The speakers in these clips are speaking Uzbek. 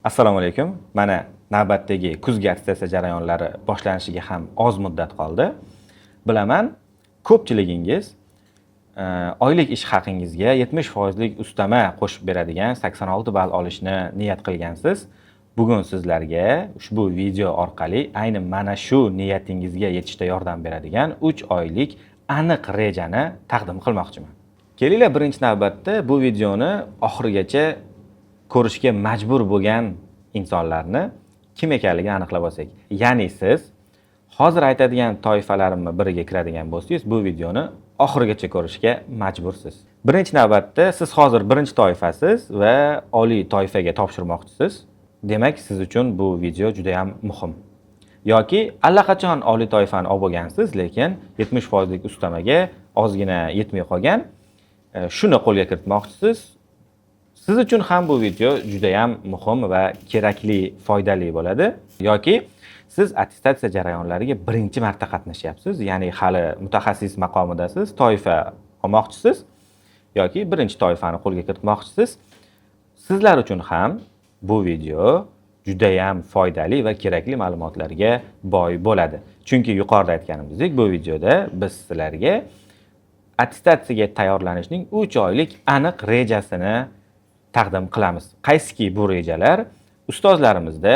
Assalomu alaykum. Mana, navbatdagi kuzgi attestatsiya jarayonlari boshlanishiga ham oz muddat qoldi. Bilaman, ko'pchiligingiz oylik ish haqingizga 70 foizlik ustama qo'shib beradigan 86 ball olishni niyat qilgansiz. Bugun sizlarga ushbu video orqali ayni mana shu niyatingizga yetishda yordam beradigan 3 oylik aniq rejani taqdim qilmoqchiman. Kelinglar, birinchi navbatda bu videoni oxirigacha ko'rishga majbur bo'lgan insonlarni kim ekanligini aniqlab olsak. Ya'ni siz hozir aytadigan toifalarimni biriga kiradigan bo'lsangiz, bu videoni oxirigacha ko'rishga majbursiz. Birinchi navbatda siz hozir birinchi toifasiz va oliy toifaga topshirmoqchisiz. Demak, siz uchun bu video juda ham muhim. Yoki allaqachon oliy toifani olib bo'lgansiz, lekin 70 foizlik ustamaga ozgina yetmay qolgan, shuni qo'lga kiritmoqchisiz. Siz uchun ham bu video juda ham muhim va kerakli, foydali bo'ladi. Yoki siz attestatsiya jarayonlariga birinchi marta qatnashyapsiz, ya'ni hali mutaxassis maqomidasiz, toifa olmoqchisiz yoki birinchi toifani qo'lga kiritmoqchisiz. Sizlar uchun ham bu video judayam foydali va kerakli ma'lumotlarga boy bo'ladi. Chunki yuqorida aytganimizdek, bu videoda biz sizlarga attestatsiyaga tayyorlanishning 3 oylik aniq rejasini taqdim qilamiz. Qaysiki bu rejalar ustozlarimizda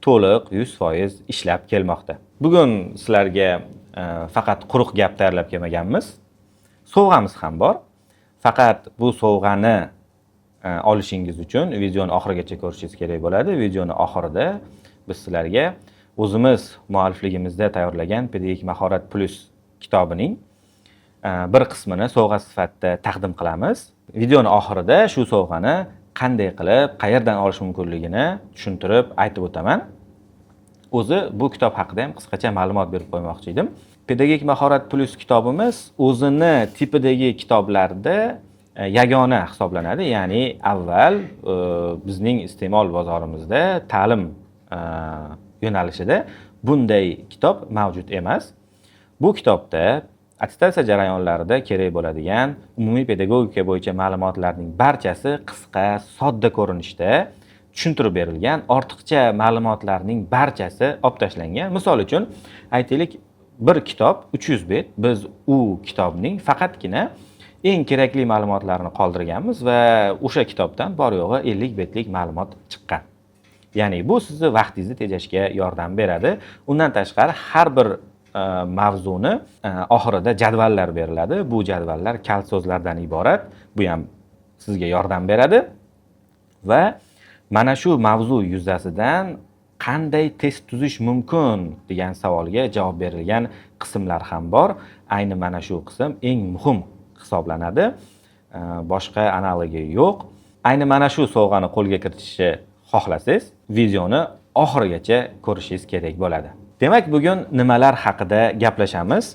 to'liq 100% ishlab kelmoqda. Bugun sizlarga faqat quruq gap tayyorlab kelmaganmiz. Sovg'amiz ham bor. Faqat bu sovg'ani olishingiz uchun videoni oxirigacha ko'rishingiz kerak bo'ladi. Videoni oxirida biz sizlarga o'zimiz muallifligimizda tayyorlagan Pedagogik mahorat plus kitobining bir qismini sovg'a sifatida taqdim qilamiz. Videoni oxirida shu sovg'ani qanday qilib, qayerdan olish mumkinligini tushuntirib aytib o'taman. O'zi bu kitob haqida ham qisqacha ma'lumot berib qo'ymoqchi edim. Pedagogik mahorat plus kitobimiz o'zini tipidagi kitoblarda yagona hisoblanadi. Ya'ni avval bizning iste'mol bozorimizda ta'lim yo'nalishida bunday kitob mavjud emas. Bu kitobda attestatsiya jarayonlarida kerak bo'ladigan umumiy pedagogika bo'yicha ma'lumotlarning barchasi qisqa, sodda ko'rinishda tushuntirib berilgan, ortiqcha ma'lumotlarning barchasi olib tashlangan. Misol uchun, aytaylik, bir kitob 300 bet, biz u kitobning faqatgina eng kerakli ma'lumotlarni qoldirganmiz va o'sha kitobdan bor yo'g'i 50 betlik ma'lumot chiqqan. Ya'ni bu sizni vaqtingizni tejashga yordam beradi. Undan tashqari, har bir mavzuni oxirida jadvallar beriladi. Bu jadvallar kalit so'zlardan iborat. Bu ham sizga yordam beradi. Va mana shu mavzu yuzasidan qanday test tuzish mumkin degan savolga javob berilgan qismlar ham bor. Ayni mana shu qism eng muhim hisoblanadi. Boshqa analogi yo'q. Ayni mana shu sovg'ani qo'lga kiritishni xohlasangiz, videoni oxirigacha ko'rishingiz kerak bo'ladi. Demak, bugun nimalar haqida gaplashamiz?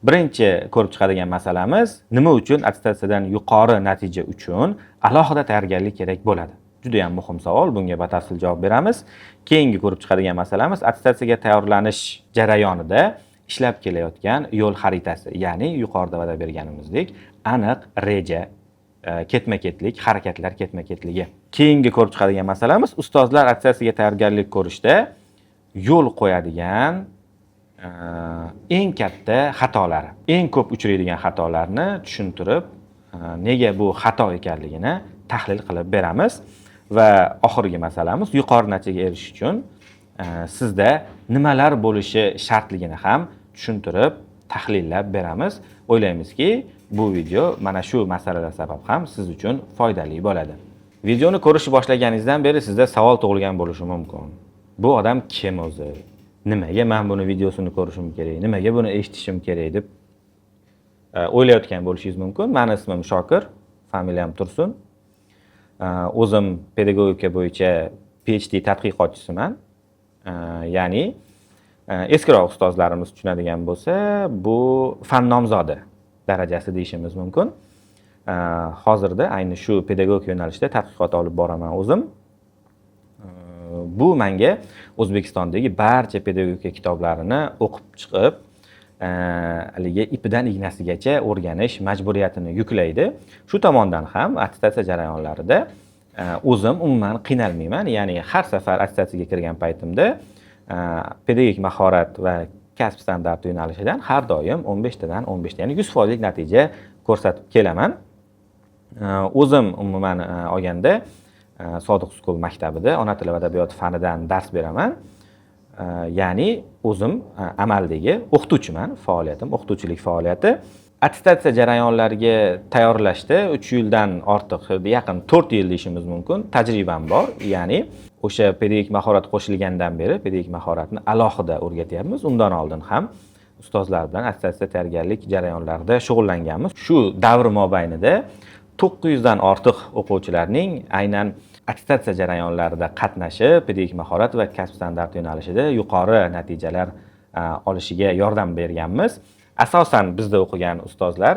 Birinchi ko'rib chiqadigan masalamiz: nima uchun attestatsiyadan yuqori natija uchun alohida tayyorgarlik kerak bo'ladi? Juda ham muhim savol, bunga batafsil javob beramiz. Keyingi ko'rib chiqadigan masalamiz: attestatsiyaga tayyorlanish jarayonida ishlab kelayotgan yo'l xaritasi, ya'ni yuqorida va'da berganimizdek, aniq reja, ketma-ketlik, harakatlar ketma-ketligi. Keyingi ko'rib chiqadigan masalamiz: ustozlar attestatsiyaga tayyorgarlik ko'rishda yo'l qo'yadigan eng katta xatolari, eng ko'p uchraydigan xatolarni tushuntirib, nega bu xato ekanligini tahlil qilib beramiz. Va oxirgi masalamiz: yuqori natijaga erishish uchun sizda nimalar bo'lishi shartligini ham tushuntirib, tahlillab beramiz. O'ylaymizki, bu video mana shu masalalar sabab ham siz uchun foydali bo'ladi. Videoni ko'rishni boshlaganingizdan beri sizda savol tug'ilgan bo'lishi mumkin. Bu odam kim o'zi? Nimaga men buni videosini ko'rishim kerak? Nimaga buni eshitishim kerak deb o'ylayotgan bo'lishingiz mumkin. Mani ismim Shokir, familiyam Tursun. O'zim pedagogika bo'yicha PhD tadqiqotchisiman. Ya'ni eskiroq ustozlarimiz tushunadigan bo'lsa, bu fan nomzodi darajasi deyishimiz mumkin. Hozirda ayni shu pedagogika yo'nalishida tadqiqot olib boraman o'zim. Bu menga O'zbekistondagi barcha pedagogika kitoblarini o'qib chiqib, haligi ipidan ignasigacha o'rganish majburiyatini yuklaydi. Shu tomondan ham attestatsiya jarayonlarida O'zim umuman qiynalmayman, ya'ni har safar attestatsiyaga kirgan paytimda pedagogik mahorat va kasb standarti yo'nalishidan har doim 15 tadan 15 ta, ya'ni 100%lik natija ko'rsatib kelaman. O'zim umuman olganda Sodiq School maktabida ona tili va adabiyot fanidan dars beraman. Ya'ni o'zim amaldagi o'qituvchiman, faoliyatim o'qituvchilik faoliyati. Attestatsiya jarayonlariga tayyorlashda 3 yildan ortiq, yaqin 4 yil deyishimiz mumkin, tajribam bor. Ya'ni o'sha pedagogik mahorat qo'shilgandan beri pedagogik mahoratni alohida o'rgatyapmiz. Undan oldin ham ustozlar bilan attestatsiya tayyorgarlik jarayonlarida shug'ullanganmiz. Shu davr mobaynida 900 dan ortiq o'quvchilarning aynan attestatsiya jarayonlarida qatnashib, pedagogik mahorat va kasb standarti yo'nalishida yuqori natijalar olishiga yordam berganmiz. Asosan bizda o'qigan ustozlar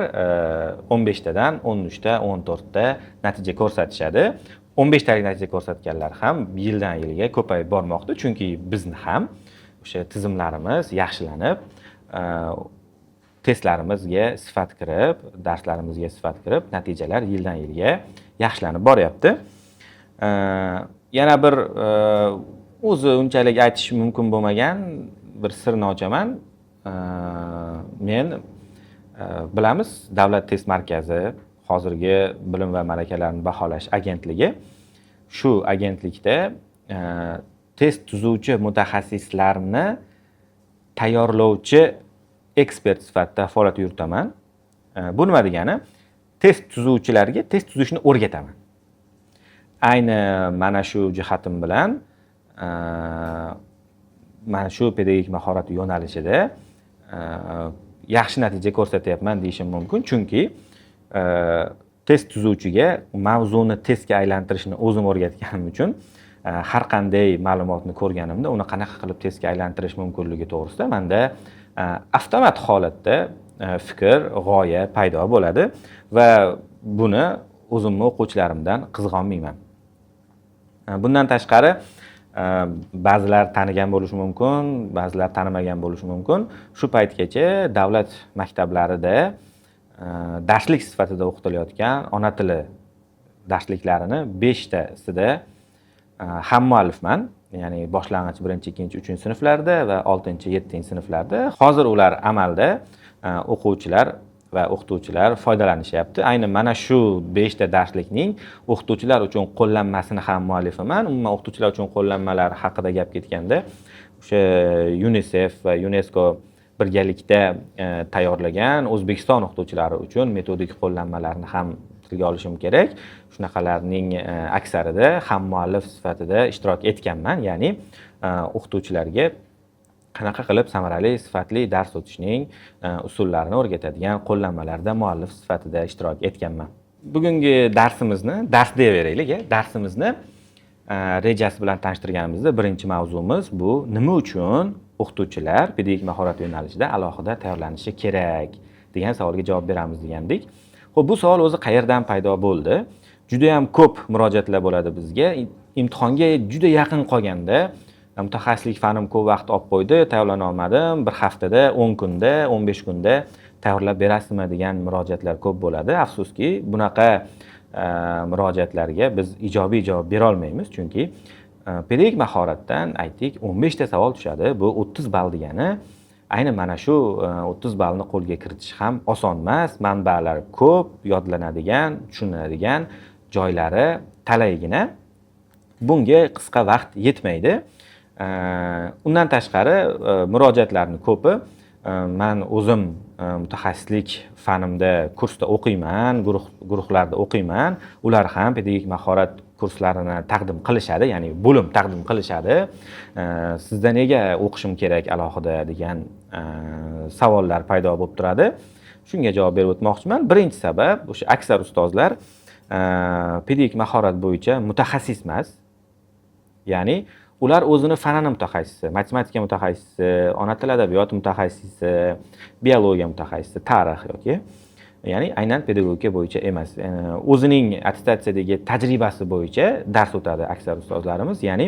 15 tadan 13 ta, 14 ta natija ko'rsatishadi. 15 talik natija ko'rsatganlar ham yildan yilga ko'payib bormoqda, chunki bizni ham o'sha tizimlarimiz yaxshilanib, testlarimizga sifat kirib, darslarimizga sifat kirib, natijalar yildan yilga yaxshilanib boryapti. Yana bir o'zi unchalik aytish mumkin bo'lmagan bir sirni ochaman. Men bilamiz, Davlat test markazi, hozirgi Bilim va malakalarni baholash agentligi, shu agentlikda test tuzuvchi mutaxassislarni tayyorlovchi ekspert sifatida faoliyat yuritaman. Bu nima degani? Test tuzuvchilarga test tuzishni o'rgataman. Ayni mana shu jihatim bilan mana shu pedagogik mahorat yo'nalishida yaxshi natija ko'rsatyapman deyishim mumkin, chunki test tuzuvchiga mavzuni testga aylantirishni o'zim o'rgatganim uchun har qanday ma'lumotni ko'rganimda uni qanaqa qilib testga aylantirish mumkinligi to'g'risida manda avtomat holatda fikr, g'oya paydo bo'ladi va buni o'zimni o'quvchilarimdan qizg'onmayman. Bundan tashqari, ba'zilar tanigan bo'lishi mumkin, ba'zilar tanimagan bo'lishi mumkin. Shu paytgacha davlat maktablarida darslik sifatida o'qitilayotgan ona tili darsliklarini 5tasida ham muallifman. Ya'ni boshlang'ich 1, 2, 3 sinflarda va 6, 7 sinflarda. Hozir ular amalda, o'quvchilar va o'qituvchilar foydalanishyapti. Ayni mana shu 5 ta darslikning o'qituvchilar uchun qo'llanmasini ham muallifiman. Umuman o'qituvchilar uchun qo'llanmalar haqida gap ketganda, o'sha UNICEF va UNESCO birgalikda tayyorlagan O'zbekiston o'qituvchilari uchun metodik qo'llanmalarni ham tilga olishim kerak. Shunaqalarning aksarida ham muallif sifatida ishtirok etganman. Ya'ni o'qituvchilarga qanaqa qilib samarali, sifatli dars o'tishning usullarini o'rgatadigan qo'llanmalarda muallif sifatida ishtirok etganman. Bugungi darsimizni dars deyaveraylik, darsimizni rejasi bilan tanishtirganimizda birinchi mavzumiz bu nima uchun o'qituvchilar pedagogik mahorat yo'nalishida alohida tayyorlanishi kerak degan savolga javob beramiz degandik. Xo'p, bu savol o'zi qayerdan paydo bo'ldi? Juda ham ko'p murojaatlar bo'ladi bizga. Imtihonga juda yaqin qolganda mutaxassislik fanim ko'p vaqt olib qo'ydi, tayyorlana olmadim, bir haftada, 10 kunda, 15 kunda tayyorlab berasizmi degan murojaatlar ko'p bo'ladi. Afsuski, bunaqa murojaatlarga biz ijobiy javob bera olmaymiz, chunki pedagogik mahoratdan aytdik 15 ta savol tushadi. Bu 30 ball degani. Ayni mana shu 30 ballni qo'lga kiritish ham oson emas. Manbalar ko'p, yodlanadigan, tushuniladigan joylari talaygina. Bunga qisqa vaqt yetmaydi. Undan tashqari, murojaatlarning ko'pi man o'zim mutaxassislik fanimda kursda o'qiyman, guruhlarda o'qiyman. Ular ham pedagogik mahorat kurslarini taqdim qilishadi, ya'ni bo'lim taqdim qilishadi. Sizda nega o'qishim kerak alohida degan savollar paydo bo'lib turadi. Shunga javob berib o'tmoqchiman. Birinchi sabab, o'sha aksar ustozlar pedagogik mahorat bo'yicha mutaxassis emas. Ya'ni ular o'zini fanini mutaxassisi, matematika mutaxassisi, ona tili adabiyot mutaxassisi, biologiya mutaxassisi, tarix yoki ya'ni aynan pedagogika bo'yicha emas. O'zining attestatsiyadagi tajribasi bo'yicha dars o'tadi aksar ustozlarimiz. Ya'ni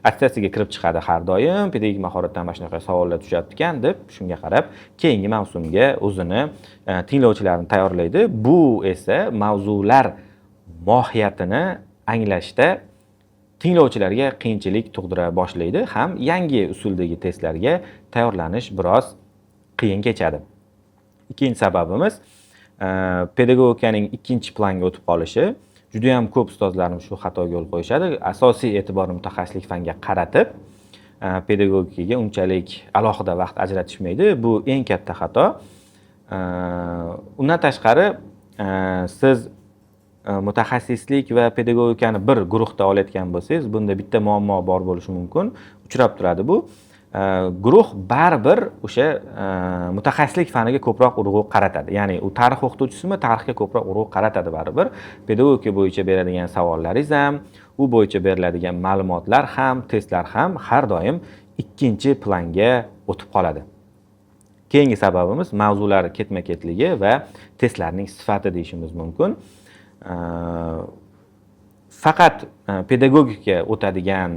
attestatsiyaga kirib chiqadi har doim, pedagogik mahoratdan mana shunaqa savollar tushyapti ekan deb shunga qarab keyingi mavsumga o'zini tinglovchilarini tayyorlaydi. Bu esa mavzular mohiyatini anglashda tinglovchilarga qiyinchilik tug'dira boshlaydi, ham yangi usuldagi testlarga tayyorlanish biroz qiyin kechadi. Ikkinchi sababimiz pedagogikaning ikkinchi planga o'tib qolishi. Juda ham ko'p ustozlarimiz shu xatoga yo'l qo'yishadi. Asosiy e'tiborni mutaxassislik fanga qaratib, pedagogikaga unchalik alohida vaqt ajratishmaydi. Bu eng katta xato. Undan tashqari, siz mutaxassislik va pedagogikani bir guruhda olayotgan bo'lsangiz, bunda bitta muammo bor bo'lishi mumkin, uchrab turadi bu. Guruh baribir o'sha mutaxassislik faniga ko'proq urg'u qaratadi. Ya'ni u tarix o'qituvchisimi, tarixga ko'proq urg'u qaratadi baribir. Pedagogika bo'yicha beradigan savollaringiz ham, u bo'yicha beriladigan ma'lumotlar ham, testlar ham har doim ikkinchi planga o'tib qoladi. Keyingi sababimiz mavzular ketma-ketligi va testlarning sifati deyishimiz mumkin. Faqat pedagogika o'tadigan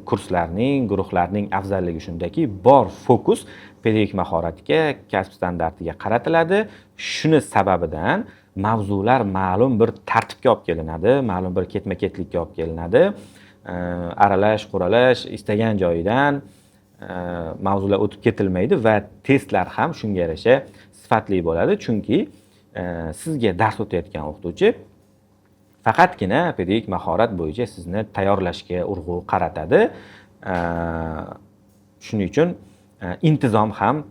kurslarning, guruhlarning afzalligi shundaki, bor fokus pedagogik mahoratga, kasb standartiga qaratiladi. Shuni sababidan mavzular ma'lum bir tartibga olib kelinadi, ma'lum bir ketma-ketlikka olib kelinadi. Aralash, quralash istagan joyidan mavzular o'tib ketilmaydi va testlar ham shunga yarasha sifatli bo'ladi. Chunki sizga dars o'tayotgan o'qituvchi faqatgina pedagogik mahorat bo'yicha sizni tayyorlashga urg'u qaratadi. Shuning uchun intizom ham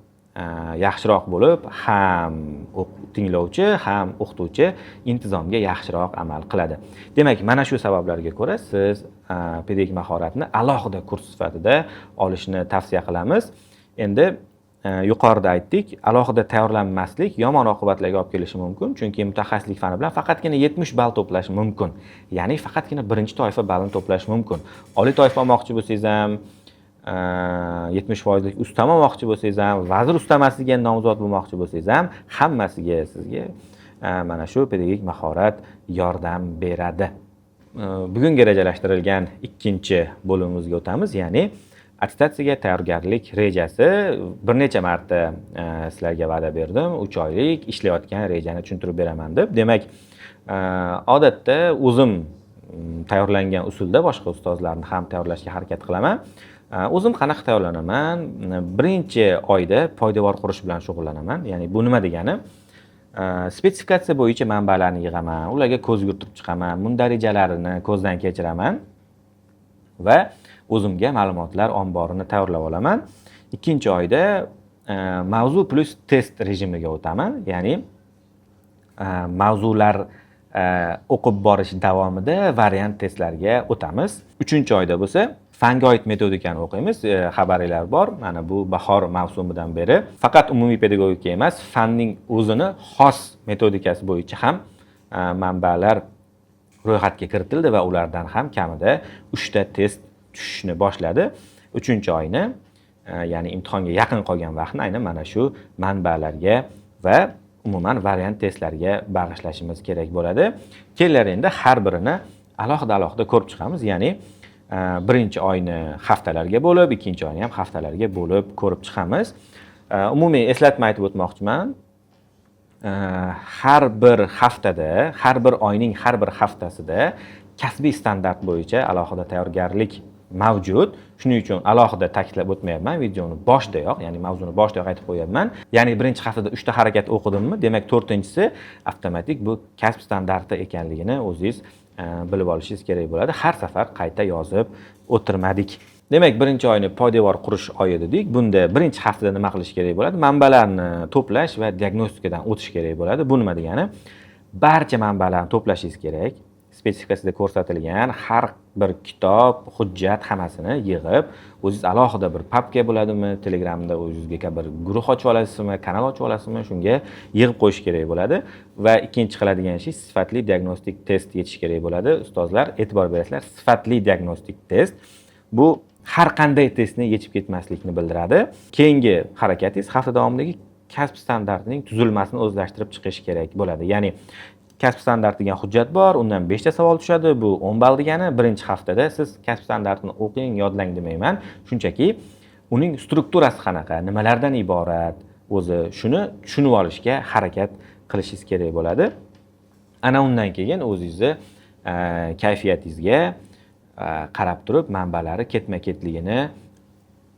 yaxshiroq bo'lib, ham tinglovchi, ham o'qituvchi intizomga yaxshiroq amal qiladi. Demak, mana shu sabablarga ko'ra siz pedagogik mahoratni alohida kurs sifatida olishni tavsiya qilamiz. Endi yuqorida aytdik, alohida tayyorlanmaslik yomon oqibatlarga olib kelishi mumkin, chunki mutaxassislik fani bilan faqatgina 70 ball to'plash mumkin. Ya'ni faqatgina birinchi toifa ballini to'plash mumkin. Oliy toifa olmoqchi bo'lsangiz ham, 70%lik ustama olmoqchi bo'lsangiz ham, vazir ustamasiga nomzod bo'lmoqchi bo'lsangiz ham, hammasiga sizga mana shu pedagogik mahorat yordam beradi. Bugunga rejalashtirilgan ikkinchi bo'limimizga o'tamiz, ya'ni attestatsiyaga tayyorgarlik rejasi. Bir necha marta sizlarga va'da berdim, 3 oylik ishlayotgan rejani tushuntirib beraman deb. Demak, odatda o'zim tayyorlangan usulda boshqa ustozlarni ham tayyorlashga harakat qilaman. O'zim qanaqa tayyorlanaman? Birinchi oyda poydevor qurish bilan shug'ullanaman. Ya'ni bu nima degani? Spetsifikatsiya bo'yicha manbalarni yig'aman, ularga ko'z yugurtirib chiqaman, mundarijalarini ko'zdan kechiraman va o'zimga ma'lumotlar omborini tayyorlab olaman. Ikkinchi oyda mavzu plyus test rejimiga o'taman. Ya'ni mavzular o'qib borish davomida variant testlarga o'tamiz. Uchinchi oyda bo'lsa fanga oid metodikani o'qiymiz. Xabaringlar bor, mana bu bahor mavsumidan beri faqat umumiy pedagogika emas, fanning o'zini xos metodikasi bo'yicha ham manbalar ro'yxatga kiritildi va ulardan ham kamida 3 ta test tushishni boshladi. Uchinchi oyni, ya'ni imtihonga yaqin qolgan vaqtni aynan mana shu manbalarga va umuman variant testlarga bag'ishlashimiz kerak bo'ladi. Kelinglar, endi har birini alohida-alohida ko'rib chiqamiz. Ya'ni birinchi oyni haftalarga bo'lib, ikkinchi oyni ham haftalarga bo'lib ko'rib chiqamiz. Umumiy eslatma aytib o'tmoqchiman. Har bir haftada, har bir oyning har bir haftasida kasbiy standart bo'yicha alohida tayyorgarlik mavjud. Shuning uchun alohida ta'kidlab o'tmayapman, videoni boshidayoq, ya'ni mavzuni boshidayoq aytib qo'yapman. Ya'ni birinchi haftada 3 ta harakat o'qidimmi, demak 4-inchisi avtomatik bu kasb standarti ekanligini o'zingiz bilib olishingiz kerak bo'ladi. Har safar qayta yozib o'tirmadik. Demak, birinchi oyni poydevor qurish oyi dedik. Bunda birinchi haftada nima qilish kerak bo'ladi? Manbalarni to'plash va diagnostikadan o'tish kerak bo'ladi. Bu nima degani? Barcha manbalarni to'plashingiz kerak. Spetsifikatsiyada ko'rsatilgan har bir kitob, hujjat hammasini yig'ib, o'zingiz alohida bir papka bo'ladimi, Telegramda o'zingizga bir guruh ochib olasizmi, kanal ochib olasizmi, shunga yig'ib qo'yish kerak bo'ladi. Va ikkinchi qiladigan ish sifatli diagnostik test yechish kerak bo'ladi. Ustozlar, e'tibor berasizlar, sifatli diagnostik test bu har qanday testni yechib ketmaslikni bildiradi. Keyingi harakatingiz hafta davomidagi kasb standartining tuzilmasini o'zlashtirib chiqish kerak bo'ladi. Ya'ni kasb standarti degan hujjat bor, undan 5 ta savol tushadi, bu 10 ball degani. Birinchi haftada siz kasb standartini o'qing, yodlang demayman. Shunchaki uning strukturasi qanaqa, nimalardan iborat, o'zi shuni tushunib olishga harakat qilishingiz kerak bo'ladi. Ana undan keyin o'zingizni kayfiyatingizga qarab turib manbalari ketma-ketligini,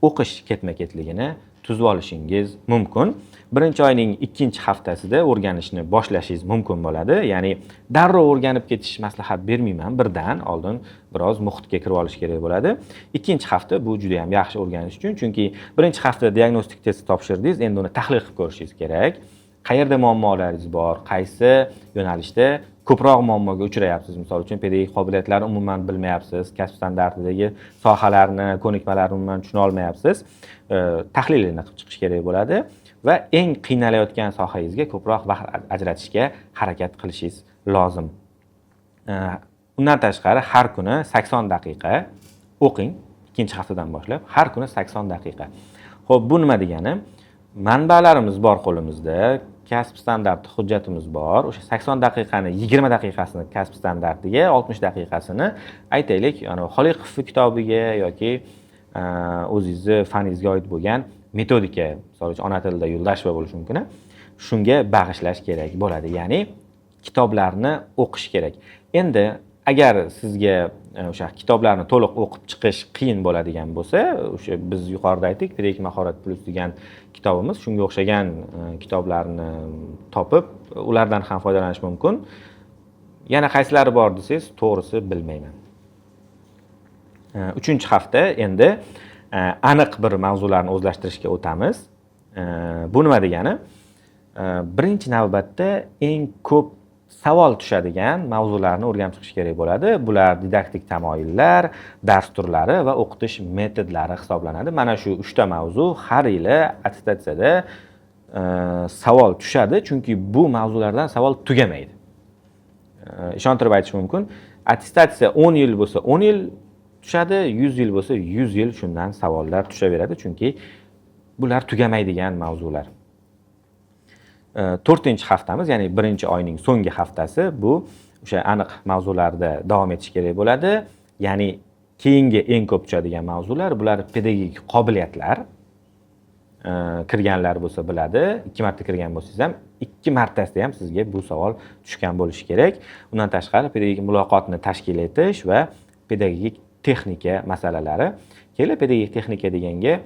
o'qish ketma-ketligini tuzib olishingiz mumkin. Birinchi oyning ikkinchi haftasida o'rganishni boshlashingiz mumkin bo'ladi. Ya'ni darrov o'rganib ketish maslahat bermayman, birdan oldin biroz muhitga kirib olish kerak bo'ladi. Ikkinchi hafta bu juda ham yaxshi o'rganish uchun, chunki birinchi haftada diagnostik test topshirdingiz, endi uni tahlil qilib ko'rishingiz kerak. Qayerda muammolaringiz bor, qaysi yo'nalishda ko'proq muammoga uchrayapsiz. Misol uchun, pedagogik qobiliyatlarni umuman bilmayapsiz, kasb standartidagi sohalarni, ko'nikmalarni umuman tushuna olmayapsiz. Tahlilini qilib chiqish kerak bo'ladi va eng qiynalayotgan sohangizga ko'proq vaqt ajratishga harakat qilishingiz lozim. Undan tashqari har kuni 80 daqiqa o'qing. Ikkinchi haftadan boshlab har kuni 80 daqiqa. Xo'p, bu nima degani? Manbalarimiz bor qo'limizda, kasb standarti hujjatimiz bor. O'sha 80 daqiqani 20 daqiqasini kasb standartiga, 60 daqiqasini aytaylik, ana Xoliqov kitobiga yoki o'zingizni faningizga oid bo'lgan metodika, misol uchun ona tilida Yo'ldasheva bo'lishi mumkin, shunga bag'ishlash kerak bo'ladi. Ya'ni kitoblarni o'qish kerak. Endi agar sizga o'sha kitoblarni to'liq o'qib chiqish qiyin bo'ladigan bo'lsa, o'sha biz yuqorida aytdik, Pedagogik mahorat plus degan kitobimiz, shunga o'xshagan kitoblarni topib, ulardan ham foydalanish mumkin. Yana qaysilari bor desangiz, to'g'risi bilmayman. Uchinchi hafta endi aniq bir mavzularni o'zlashtirishga o'tamiz. Bu nima degani? Birinchi navbatda eng ko'p savol tushadigan mavzularni o'rganib chiqish kerak bo'ladi. Bular didaktik tamoyillar, dars turlari va o'qitish metodlari hisoblanadi. Mana shu uchta mavzu har yili attestatsiyada savol tushadi, chunki bu mavzulardan savol tugamaydi. Ishontirib aytish mumkin, attestatsiya 10 yil bo'lsa 10 yil tushadi, 100 yil bo'lsa 100 yil shundan savollar tushaveradi, chunki bular tugamaydigan mavzular. To'rtinchi haftamiz, ya'ni birinchi oyning so'nggi haftasi, bu o'sha aniq mavzularda davom etish kerak bo'ladi. Ya'ni keyingi eng ko'p tushadigan mavzular bular pedagogik qobiliyatlar. Kirganlar bo'lsa biladi, 2 marta kirgan bo'lsangiz ham 2 martasida ham sizga bu savol tushgan bo'lishi kerak. Undan tashqari pedagogik muloqotni tashkil etish va pedagogik texnika masalalari. Kelib pedagogik texnika deganga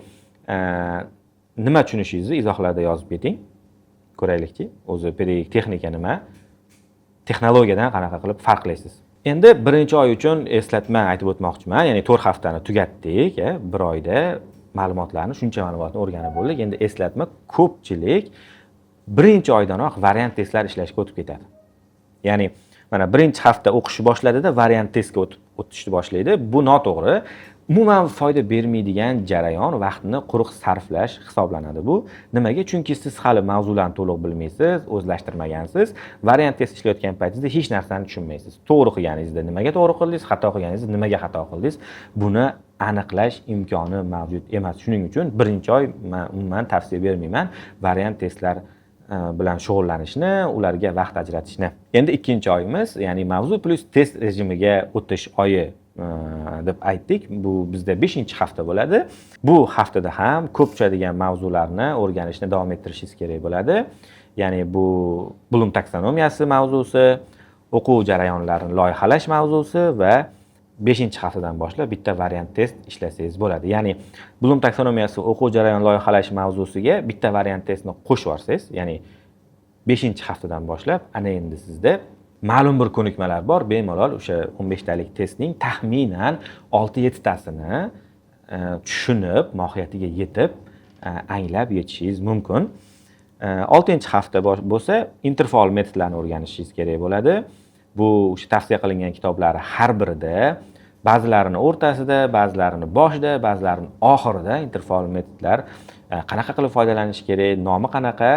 nima tushunishingizni izohlarda yozib keting. Ko'raylikki, o'zi pedagogik texnika nima? Texnologiyadan qanaqa qilib farqlaysiz? Endi birinchi oy uchun eslatma aytib o'tmoqchiman. Ya'ni 4 haftani tugatdik, bir oyda ma'lumotlarni, shuncha ma'lumotni o'rganib bo'ldik. Endi eslatma, ko'pchilik birinchi oydanoq variant testlar ishlashga o'tib ketadi. Ya'ni mana birinchi hafta o'qishni boshladida variant testga o'tishni boshlaydi. Bu noto'g'ri. Umuman foyda bermaydigan jarayon, vaqtni quruq sarflash hisoblanadi bu. Nimaga? Chunki siz hali mavzularni to'liq bilmaysiz, o'zlashtirmagansiz. Variant test ishlayotgan paytingizda hech narsani tushunmaysiz. To'g'ri qilganingizda nimaga to'g'ri qildingiz, xato qilganingizda nimaga xato qildingiz? Buni aniqlash imkoni mavjud emas. Shuning uchun birinchi oy men umuman tavsiya bermayman variant testlar bilan shug'ullanishni, ularga vaqt ajratishni. Endi ikkinchi oyimiz, ya'ni mavzu plus test rejimiga o'tish oyi deb aytdik. Bu bizda 5-hafta bo'ladi. Bu haftada ham ko'p tushadigan mavzularni o'rganishni davom ettirishingiz kerak bo'ladi. Ya'ni bu Blum taksonomiyasi mavzusi, o'quv jarayonlarini loyihalash mavzusi va 5-haftadan boshlab bitta variant test ishlasangiz bo'ladi. Ya'ni Blum taksonomiyasi, o'quv jarayoni loyihalash mavzusiga bitta variant testni qo'shib yuborsangiz, ya'ni 5-haftadan boshlab ana endi sizda ma'lum bir ko'nikmalar bor, bemalol o'sha 15 talik testning taxminan 6-7 tasini tushunib, mohiyatiga yetib, anglab yetishingiz mumkin. 6-hafta bo'lsa interfaol metodlarni o'rganishingiz kerak bo'ladi. Bu o'sha tavsiya qilingan kitoblar har birida, ba'zilarini o'rtasida, ba'zilarini boshida, ba'zilarini oxirida interfaol metodlar qanaqa qilib foydalanish kerak, nomi qanaqa,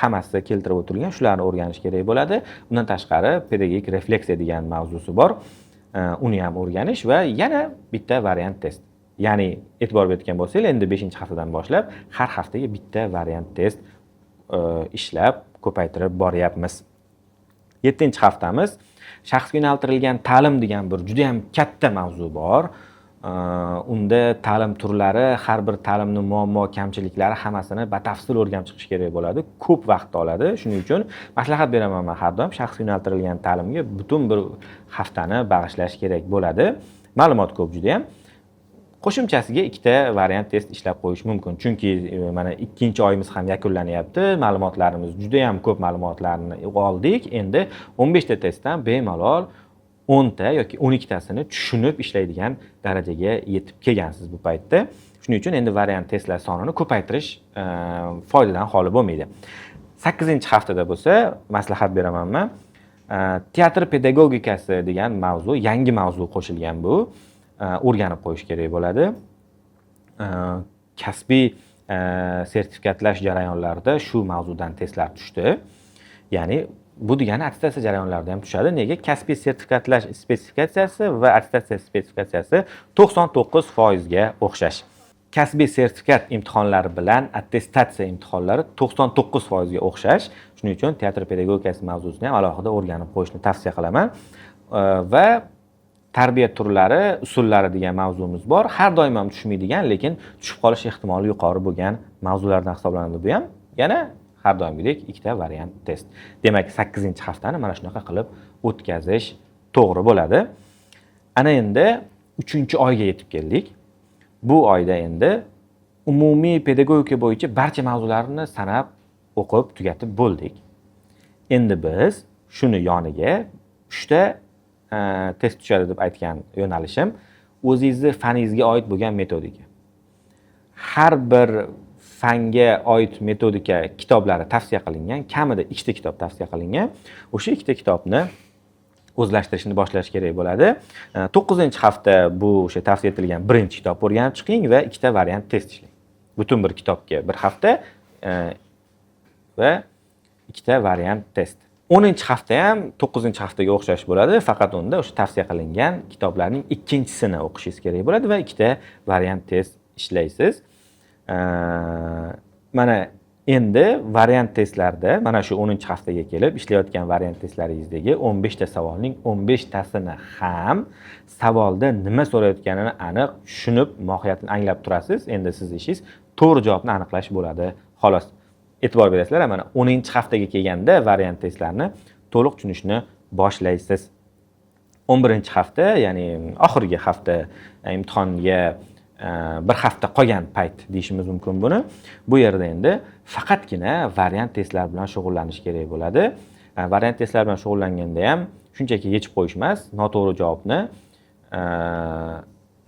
hammasi keltirib o'tilgan, shularni o'rganish kerak bo'ladi. Undan tashqari pedagogik refleksiya degan mavzusi bor. Uni ham o'rganish va yana bitta variant test. Ya'ni e'tibor bergan bo'lsangiz, endi 5-haftadan boshlab har haftaga bitta variant test ishlab ko'paytirib boryapmiz. 7-haftamiz shaxsga yo'naltirilgan ta'lim degan bir juda ham katta mavzu bor. Unda ta'lim turlari, har bir ta'limni muammo kamchiliklari hammasini batafsil o'rganib chiqish kerak bo'ladi. Ko'p vaqt oladi. Shuning uchun maslahat beraman men har doim shaxsga yo'naltirilgan ta'limga butun bir haftani bag'ishlash kerak bo'ladi. Ma'lumot ko'p juda ham. Qo'shimchasiga ikkita variant test ishlab qo'yish mumkin. Chunki mana ikkinchi oyimiz ham yakunlanyapti. Ma'lumotlarimiz juda ham ko'p, ma'lumotlarni oldik. Endi 15 ta testdan bemalol 10 ta yoki 12 tasini tushunib ishlaydigan darajaga yetib kelgansiz bu paytda. Shuning uchun endi variant testlar sonini ko'paytirish foydadan xoli bo'lmaydi. 8-haftada bo'lsa maslahat beraman men. Teatr pedagogikasi degan mavzu, yangi mavzu qo'shilgan bu. O'rganib qo'yish kerak bo'ladi. Kasbiy sertifikatlash jarayonlarida shu mavzudan testlar tushdi. Ya'ni bu degani attestatsiya jarayonlarida ham tushadi. Nega? Kasbiy sertifikatlash spesifikatsiyasi va attestatsiya spesifikatsiyasi 99% ga o'xshash. Kasbiy sertifikat imtihonlari bilan attestatsiya imtihonlari 99% ga o'xshash. Shuning uchun teatr pedagogikasi mavzusini ham alohida o'rganib qo'yishni tavsiya qilaman. Va tarbiya turlari, usullari degan mavzumiz bor. Har doim ham tushmaydigan, lekin tushib qolish ehtimoli yuqori bo'lgan mavzulardan hisoblanadi bu ham. Yana har doimgidek ikkita variant test. Demak, 8-haftani mana shunaqa qilib o'tkazish to'g'ri bo'ladi. Ana endi 3-oyga yetib keldik. Bu oyda endi umumiy pedagogika bo'yicha barcha mavzularni sanab, o'qib, tugatib bo'ldik. Endi biz shuni yoniga 3 ta test tushadi deb aytgan yo'nalishim o'zingizni faningizga oid bo'lgan metodika. Har bir fanga oid metodika kitoblari tavsiya qilingan, kamida 2 ta kitob tavsiya qilingan. O'sha 2 ta kitobni o'zlashtirishni boshlash kerak bo'ladi. 9-hafta bu o'sha tavsiya etilgan birinchi kitob o'rganib chiqing va 2 ta variant test ishlang. Butun bir kitobga bir hafta va 2 ta variant test. 10-hafta ham 9-haftaga o'xshash bo'ladi, faqat unda o'sha tavsiya qilingan kitoblarning ikkinchisini o'qishingiz kerak bo'ladi va 2 ta variant test ishlaysiz. Mana endi variant testlarda mana shu 10-haftaga kelib ishlayotgan variant testlaringizdagi 15 ta savolning 15 tasini ham savolda nima so'rayotganini aniq tushunib, mohiyatini anglab turasiz. Endi siz ishingiz to'g'ri javobni aniqlash bo'ladi, xolos. E'tibor berasizlar, mana 10-haftaga kelganda variant testlarni to'liq tushunishni boshlaysiz. 11-hafta, ya'ni oxirgi hafta, imtihonga bir hafta qolgan payt deyishimiz mumkin buni. Bu yerda endi faqatgina variant testlar bilan shug'ullanish kerak bo'ladi. Variant testlar bilan shug'ullanganda ham shunchaki yechib qo'yish emas, noto'g'ri javobni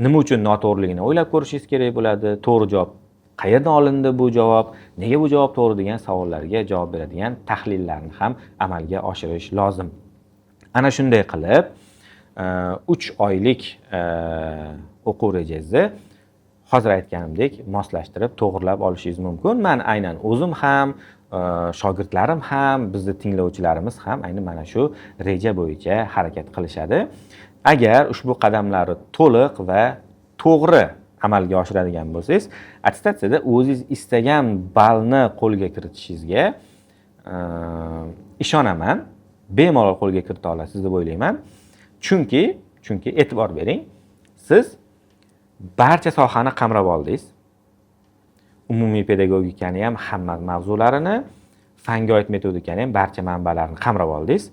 nima uchun noto'g'riligini o'ylab ko'rishingiz kerak bo'ladi. To'g'ri javob qayerdan olindi, bu javob, nega bu javob to'g'ri degan savollarga javob beradigan tahlillarni ham amalga oshirish lozim. Ana shunday qilib 3 oylik o'quv rejangizni hozir aytganimdek moslashtirib, to'g'rilab olishingiz mumkin. Men aynan o'zim ham, shogirdlarim ham, bizni tinglovchilarimiz ham aynan mana shu reja bo'yicha harakat qilishadi. Agar ushbu qadamlarni to'liq va to'g'ri amalga oshiradigan bo'lsangiz, attestatsiyada o'zingiz istagan ballni qo'lga kiritishingizga ishonaman. Bemalol qo'lga kirita olasiz deb o'ylayman. Chunki e'tibor bering, siz barcha sohani qamrab oldingiz. Umumiy pedagogikani ham hamma mavzularini, fanga oid metodikani ham barcha manbalarini qamrab oldingiz.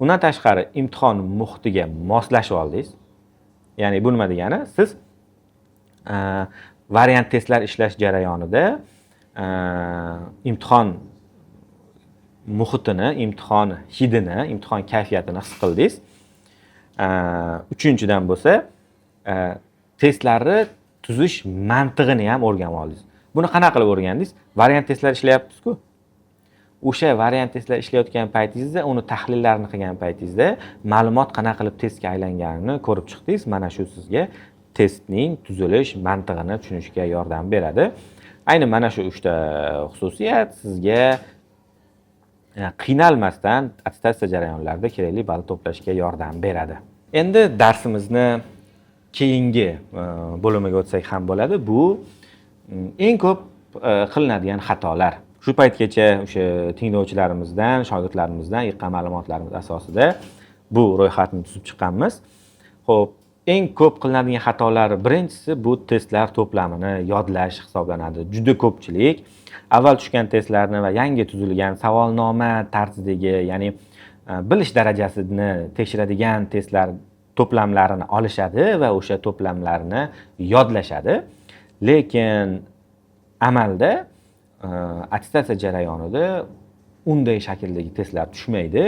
Undan tashqari imtihon muhitiga moslashib oldingiz. Ya'ni bu nima degani? Siz variant testlar ishlash jarayonida imtihon muhitini, imtihon hidini, imtihon kayfiyatini his qildingiz. Uchinchidan bo'lsa, testlarni tuzish mantig'ini ham o'rganib oldingiz. Buni qanaqa qilib o'rgandingiz? Variant testlar ishlayapmiz-ku. O'sha variant testlar ishlayotgan paytingizda, uni tahlillarini qilgan paytingizda ma'lumot qanaqa qilib testga aylanganini ko'rib chiqdingiz. Mana shu sizga testning tuzilish mantig'ini tushunishga yordam beradi. Ayni mana shu 3 ta xususiyat sizga qiynalmasdan attestatsiya jarayonlarida kerakli ball to'plashga yordam beradi. Endi darsimizni keyingi bo'limiga o'tsak ham bo'ladi. Bu eng ko'p qilinadigan xatolar. Shu paytgacha o'sha tinglovchilarimizdan, shogirdlarimizdan yiqqan ma'lumotlarimiz asosida bu ro'yxatni tuzib chiqqanmiz. Xo'p, Eng ko'p qilinadigan xatolar birinchisi bu testlar to'plamini yodlash hisoblanadi. Juda ko'pchilik avval tushgan testlarni va yangi tuzilgan savolnoma tarzidagi, ya'ni bilish darajasini tekshiradigan testlar to'plamlarini olishadi va o'sha to'plamlarni yodlashadi. Lekin amalda attestatsiya jarayonida unday shakldagi testlar tushmaydi.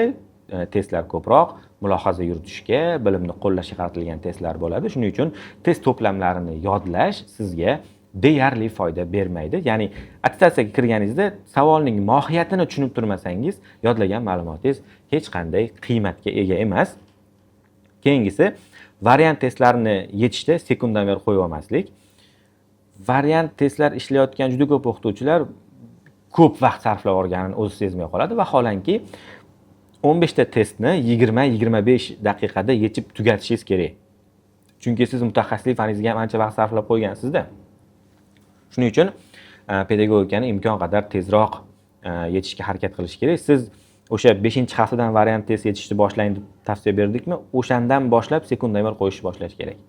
Testlar ko'proq mulohaza yuritishga, bilimni qo'llashga qaratilgan testlar bo'ladi. Shuning uchun test to'plamlarini yodlash sizga deyarli foyda bermaydi. Ya'ni attestatsiyaga kirganingizda savolning mohiyatini tushunib turmasangiz, yodlagan ma'lumotingiz hech qanday qiymatga ega emas. Keyingisi, variant testlarini yechishda sekundomer qo'yib olmaslik. Variant testlar ishlayotgan juda ko'p o'qituvchilar ko'p vaqt sarflab yuborganini o'zi sezmay qoladi. Vaholanki 15 ta testni 20-25 daqiqada yechib tugatishingiz kerak. Chunki siz mutaxassislik faningizga ham ancha vaqt sarflab qo'ygansizda. Shuning uchun pedagogikani imkon qadar tezroq yechishga harakat qilish kerak. Siz o'sha 5-haftadan variant test yechishni boshlang deb tavsiya berdikmi, o'shandan boshlab sekundomer qo'yishni boshlash kerak.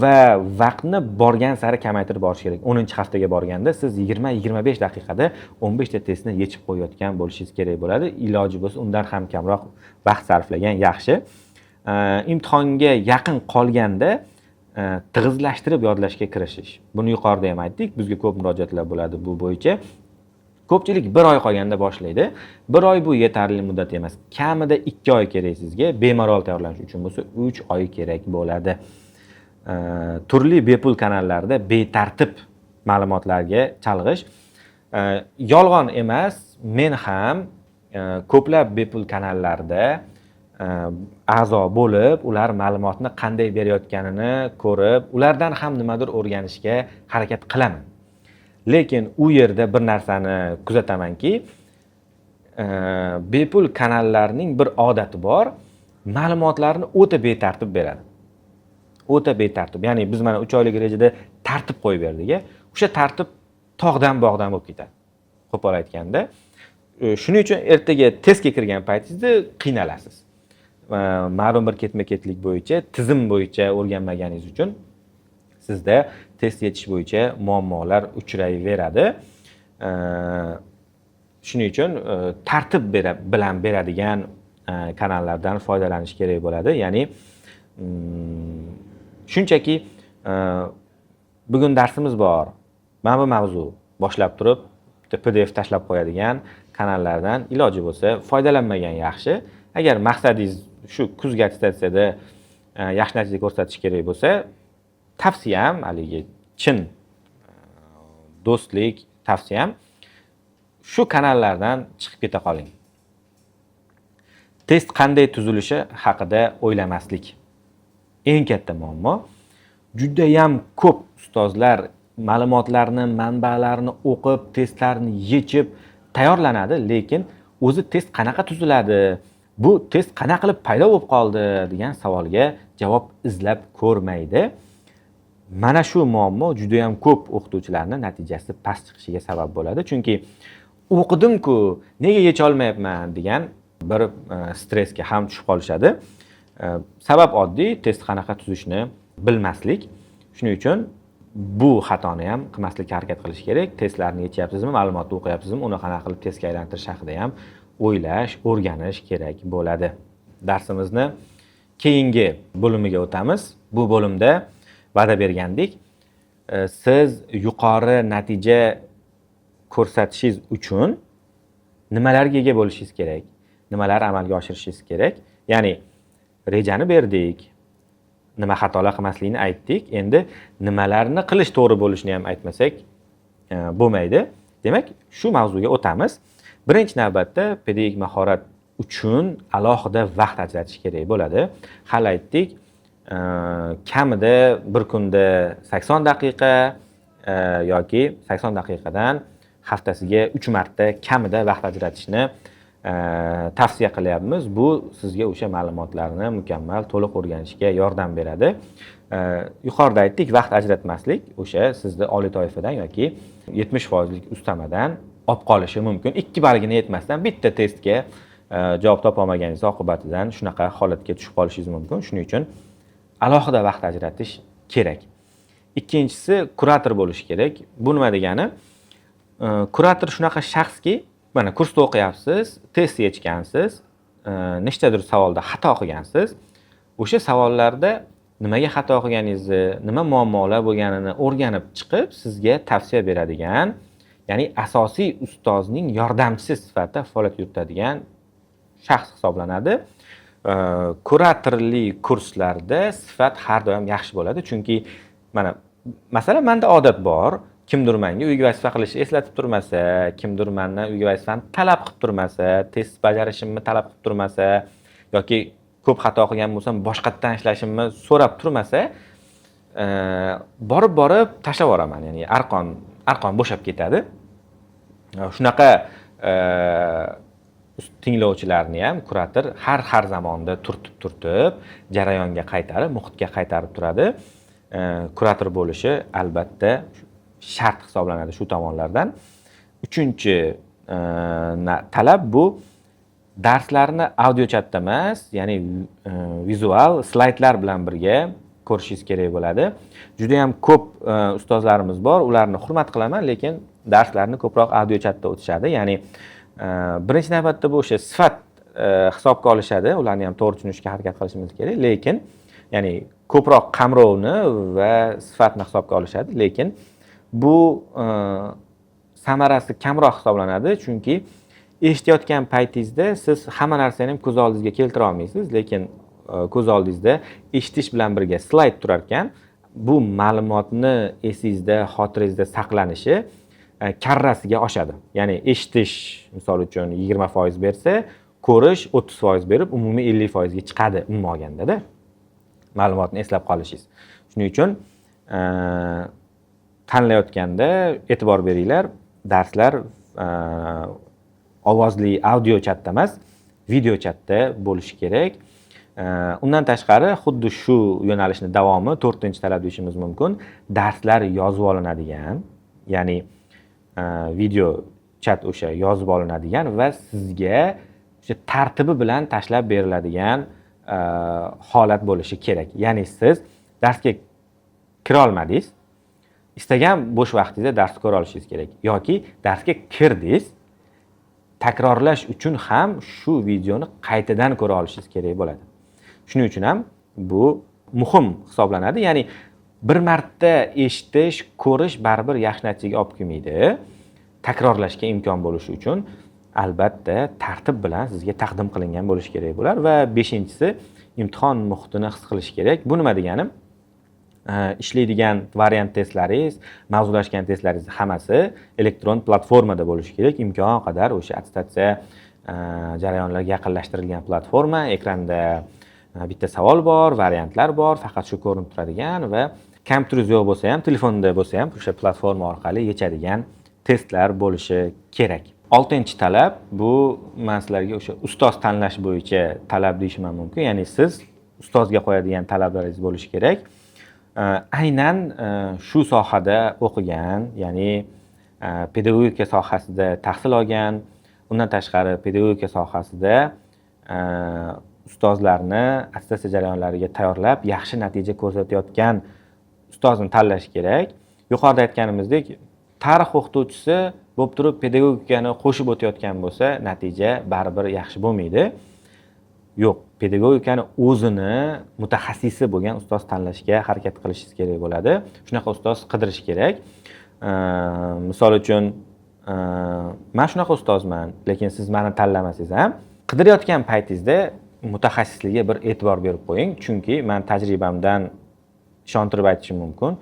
Va vaqtni borgan sari kamaytirib borish kerak. 10-haftaga borganda siz 20-25 daqiqada 15 ta testni yechib qo'yayotgan bo'lishingiz kerak bo'ladi. Iloji bo'lsa undan ham kamroq vaqt sarflagan yaxshi. Imtihonga yaqin qolganda tig'izlashtirib yodlashga kirishish. Buni yuqorida ham aytdik, bizga ko'p murojaatlar bo'ladi bu bo'yicha. Ko'pchilik 1 oy qolganda boshlaydi. 1 oy bu yetarli muddat emas. Kamida 2 oy kerak sizga. Bemalol tayyorlanish uchun bo'lsa 3 oy kerak bo'ladi. Turli bepul kanallarda betartib ma'lumotlarga chalg'ish. Yolg'on emas, men ham ko'plab bepul kanallarda a'zo bo'lib, ular ma'lumotni qanday berayotganini ko'rib, ulardan ham nimadir o'rganishga harakat qilaman. Lekin u yerda bir narsani kuzatamanki, bepul kanallarning bir odati bor, ma'lumotlarni o'ta betartib beradi. O'ta betartib. Ya'ni biz mana 3 oylik rejada tartib qo'yib berdik. O'sha tartib tog'dan bog'dan bo'lib ketadi. Qo'pol aytganda. Shuning uchun ertaga testga kirgan paytingizda qiynalasiz. Ma'lum bir ketma-ketlik bo'yicha, tizim bo'yicha o'rganmaganingiz uchun sizda test yechish bo'yicha muammolar uchrayveradi. Shuning uchun tartib bilan beradigan kanallardan foydalanish kerak bo'ladi. Ya'ni shunchaki bugun darsimiz bor, mana bu mavzu boshlab turib bitta PDF tashlab qo'yadigan kanallardan iloji bo'lsa foydalanmagan yaxshi. Agar maqsadingiz shu kuzgi attestatsiyada yaxshi natija ko'rsatish kerak bo'lsa, tavsiyam, haligi chin do'stlik tavsiyam, shu kanallardan chiqib keta qoling. Test qanday tuzilishi haqida o'ylamaslik eng katta muammo. Juda ham ko'p ustozlar ma'lumotlarni, manbalarni o'qib, testlarni yechib tayyorlanadi, lekin o'zi test qanaqa tuziladi, bu test qanaqa qilib paydo bo'lib qoldi degan savolga javob izlab ko'rmaydi. Mana shu muammo juda ham ko'p o'qituvchilarning natijasi past chiqishiga sabab bo'ladi. Chunki o'qidim-ku, nega yecha olmayapman degan bir stressga ham tushib qolishadi. Sabab oddiy, test qanaqa tuzishni bilmaslik. Shuning uchun bu xatoni ham qilmaslikka harakat qilish kerak. Testlarni yechyapsizmi, ma'lumotni o'qiyapsizmi, uni qanaqa qilib testga aylantirish haqida ham o'ylash, o'rganish kerak bo'ladi. Darsimizni keyingi bo'limiga o'tamiz. Bu bo'limda va'da bergandik, siz yuqori natija ko'rsatishingiz uchun nimalarga ega bo'lishingiz kerak, nimalar amalga oshirishingiz kerak. Ya'ni rejani berdik, nima xatolar qilmaslikni aytdik. Endi nimalarni qilish to'g'ri bo'lishini ham aytmasak bo'lmaydi. Demak, shu mavzuga o'tamiz. Birinchi navbatda pedagogik mahorat uchun alohida vaqt ajratish kerak bo'ladi. Hali aytdik, kamida bir kunda 80 daqiqa yoki 80 daqiqadan haftasiga 3 marta kamida vaqt ajratishni tavsiya qilyapmiz. Bu sizga o'sha ma'lumotlarni mukammal, to'liq o'rganishga yordam beradi. Yuqorida aytdik, vaqt ajratmaslik o'sha sizni oliy toifadan yoki 70% ustamadan olib qolishi mumkin. 2 balgina yetmasdan bitta testga javob topolmaganingiz oqibatidan shunaqa holatga tushib qolishingiz mumkin. Shuning uchun alohida vaqt ajratish kerak. Ikkinchisi, kurator bo'lishi kerak. Bu nima degani? Kurator shunaqa shaxski, mana kursda o'qiyapsiz, test yechgansiz, nechtadir savolda xato qilgansiz. O'sha savollarda nimaga xato qilganingizni, nima muammolar bo'lganini o'rganib chiqib, sizga tavsiya beradigan, ya'ni asosiy ustozning yordamchisi sifatida faoliyat yuritadigan shaxs hisoblanadi. Kuratorli kurslarda sifat har doim yaxshi bo'ladi, chunki mana masalan menda odat bor, kimdir menga uyga vazifa qilishni eslatib turmasa, kimdir mendan uyga vazifani talab qilib turmasa, test bajarishimni talab qilib turmasa yoki ko'p xato qilgan bo'lsam boshqatdan ishlashimni so'rab turmasa, borib tashlab yuboraman, ya'ni arqon bo'shab ketadi. Shunaqa tinglovchilarni ham kurator har zamonda turtib jarayonga qaytarib, muhitga qaytarib turadi. Kurator bo'lishi albatta shart hisoblanadi shu tomonlardan. Uchinchi talab bu darslarni audio chatda emas, ya'ni vizual slaydlar bilan birga ko'rishingiz kerak bo'ladi. Juda ham ko'p ustozlarimiz bor, ularni hurmat qilaman, lekin darslarni ko'proq audio chatda o'tishadi. Ya'ni birinchi navbatda bu o'sha sifat hisobga olishadi, ularni ham to'g'ri tushunishga harakat qilishimiz kerak, lekin ya'ni ko'proq qamrovni va sifatni hisobga olishadi, lekin bu samarasi kamroq hisoblanadi, chunki eshitayotgan paytingizda siz hamma narsani ham ko'z oldingizga keltira olmaysiz, lekin ko'z oldingizda eshitish bilan birga slayd turar ekan, bu ma'lumotni esingizda, xotirangizda saqlanishi karrasiga oshadi. Ya'ni eshitish misol uchun 20% bersa, ko'rish 30% berib, umumiy 50% ga chiqadi umuman olganda-da. Ma'lumotni eslab qolishingiz. Shuning uchun tanlayotganda e'tibor beringlar, darslar ovozli audio chatda emas, video chatda bo'lishi kerak. Undan tashqari xuddi shu yo'nalishni davomi 4-talab deyishimiz mumkin. Darslar yozib olinadigan, ya'ni video chat o'sha yozib olinadigan va sizga o'sha tartibi bilan tashlab beriladigan holat bo'lishi kerak. Ya'ni siz darsga kira olmadingiz, istagan bo'sh vaqtingizda darsni ko'ra olishingiz kerak yoki darsga kirdingiz, takrorlash uchun ham shu videoni qaytadan ko'ra olishingiz kerak bo'ladi. Shuning uchun ham bu muhim hisoblanadi. Ya'ni bir marta eshitish, ko'rish baribir yaxshi natijaga olib kelmaydi. Takrorlashga imkon bo'lishi uchun albatta tartib bilan sizga taqdim qilingan bo'lishi kerak bo'lar. Va 5-inchisi, imtihon muhitini his qilish kerak. Bu nima degani? Ishlaydigan variant testlaringiz, mavzulashgan testlaringiz hammasi elektron platformada bo'lishi kerak. Imkon qadar o'sha attestatsiya jarayonlariga yaqinlashtirilgan platforma, ekranda bitta savol bor, variantlar bor, faqat shu ko'rinib turadigan va kompyuteringiz yo'q bo'lsa ham, telefonda bo'lsa ham o'sha platforma orqali yechadigan testlar bo'lishi kerak. 6-talab bu men sizlarga o'sha ustoz tanlash bo'yicha talab deyishim ham mumkin. Ya'ni siz ustozga qo'yadigan talablaringiz bo'lishi kerak. Aynan shu sohada o'qigan, ya'ni pedagogika sohasida tahsil olgan, undan tashqari pedagogika sohasida ustozlarni attestatsiya jarayonlariga tayyorlab, yaxshi natija ko'rsatayotgan ustozni tanlash kerak. Yuqorida aytganimizdek, tarix o'qituvchisi bo'lib turib pedagogikani qo'shib o'tayotgan bo'lsa, natija baribir yaxshi bo'lmaydi. Yo'q, pedagogikani o'zini mutaxassisi bo'lgan ustoz tanlashga harakat qilishingiz kerak bo'ladi. Shunaqa ustoz qidirish kerak. Misol uchun, men shunaqa ustozman, lekin siz meni tanlamasangiz ham, qidirayotgan paytingizda mutaxassisligiga bir e'tibor berib qo'ying, chunki men tajribamdan ishontirib aytishim mumkin,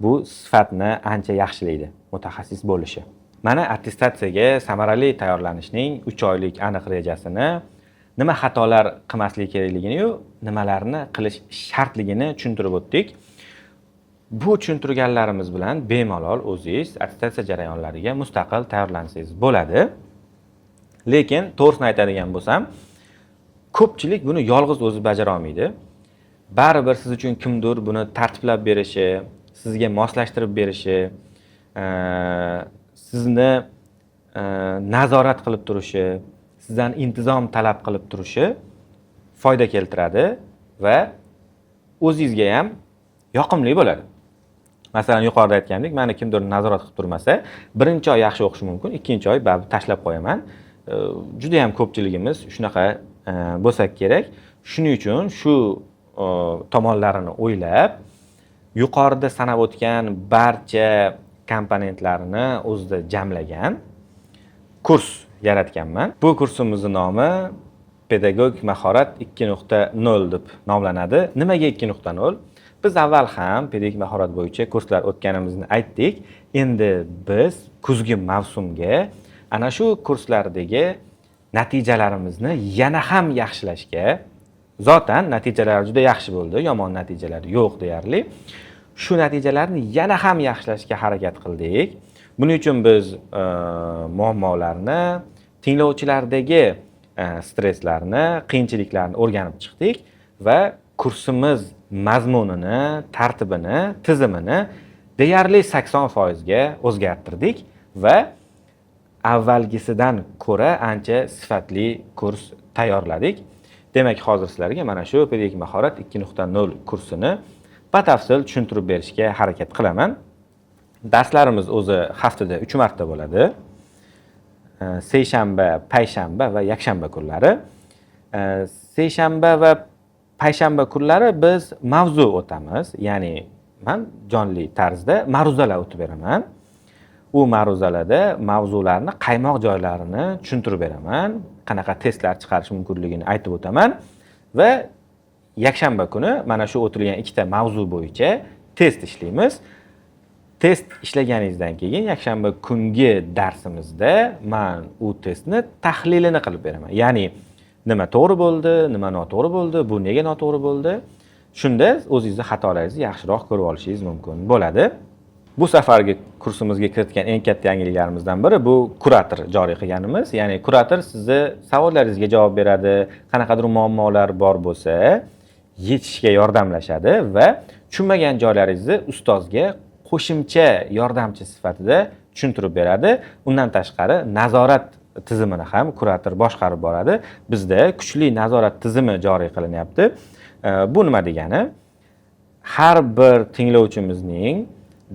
bu sifatni ancha yaxshilaydi mutaxassis bo'lishi. Mana attestatsiyaga samarali tayyorlanishning 3 oylik aniq rejasini, nima xatolar qilmaslik kerakligini-yu, nimalarni qilish shartligini tushuntirib o'tdik. Bu tushuntirganlarimiz bilan bemalol o'zingiz attestatsiya jarayonlariga mustaqil tayyorlansangiz bo'ladi. Lekin to'g'risini aytadigan bo'lsam, ko'pchilik buni yolg'iz o'zi bajara olmaydi. Baribir siz uchun kimdir buni tartiblab berishi, sizga moslashtirib berishi, sizni nazorat qilib turishi, sizdan intizom talab qilib turishi foyda keltiradi va O'zingizga ham yoqimli bo'ladi. Masalan, yuqorida aytgandek, mani kimdir nazorat qilib turmasa, birinchi oy yaxshi o'qishim mumkin, ikkinchi oy baribir tashlab qo'yaman. Juda ham ko'pchiligimiz shunaqa bo'lsak kerak. Shuning uchun shu tomonlarini o'ylab, yuqorida sanab o'tgan barcha komponentlarni o'zida jamlagan kurs yaratganman. Bu kursimizni nomi Pedagogik mahorat 2.0 deb nomlanadi. Nimaga 2.0? Biz avval ham pedagogik mahorat bo'yicha kurslar o'tganimizni aytdik. Endi biz kuzgi mavsumga ana shu kurslardagi natijalarimizni yana ham yaxshilashga, zotan natijalar juda yaxshi bo'ldi, yomon natijalar yo'q deyarli. Shu natijalarni yana ham yaxshilashga harakat qildik. Buning uchun biz muammolarni, tinglovchilardagi stresslarni, qiyinchiliklarni o'rganib chiqdik va kursimiz mazmunini, tartibini, tizimini deyarli 80% ga o'zgartirdik va avvalgisidan ko'ra ancha sifatli kurs tayyorladik. Demak, hozir sizlarga mana shu Pedagogik mahorat 2.0 kursini batafsil tushuntirib berishga harakat qilaman. Darslarimiz o'zi haftada 3 marta bo'ladi. Seshanba, payshanba va yakshanba kunlari. Seshanba va payshanba kunlari biz mavzu o'tamiz, ya'ni man jonli tarzda ma'ruzalar o'tib beraman. U ma'ruzalarda mavzularni qaymoq joylarini tushuntirib beraman, qanaqa testlar chiqarish mumkinligini aytib o'taman va yakshanba kuni mana shu o'tilgan ikkita mavzu bo'yicha test ishlaymiz. Test ishlaganingizdan keyin yakshanba kungi darsimizda man u testni tahlilini qilib beraman. Ya'ni nima to'g'ri bo'ldi, nima noto'g'ri bo'ldi, bu nega noto'g'ri bo'ldi. Shunda o'zingizni xatolaringizni yaxshiroq ko'rib olishingiz mumkin bo'ladi. Bu safargi kursimizga kiritgan eng katta yangiliklarimizdan biri bu kurator joriy qilganimiz. Ya'ni kurator sizni savollaringizga javob beradi, qanaqadir muammolar bor bo'lsa, yechishga yordamlashadi va tushunmagan joylaringizni ustozga qo'shimcha yordamchi sifatida tushuntirib beradi. Undan tashqari nazorat tizimini ham kurator boshqarib boradi. Bizda kuchli nazorat tizimi joriy qilinyapti. Bu nima degani? Har bir tinglovchimizning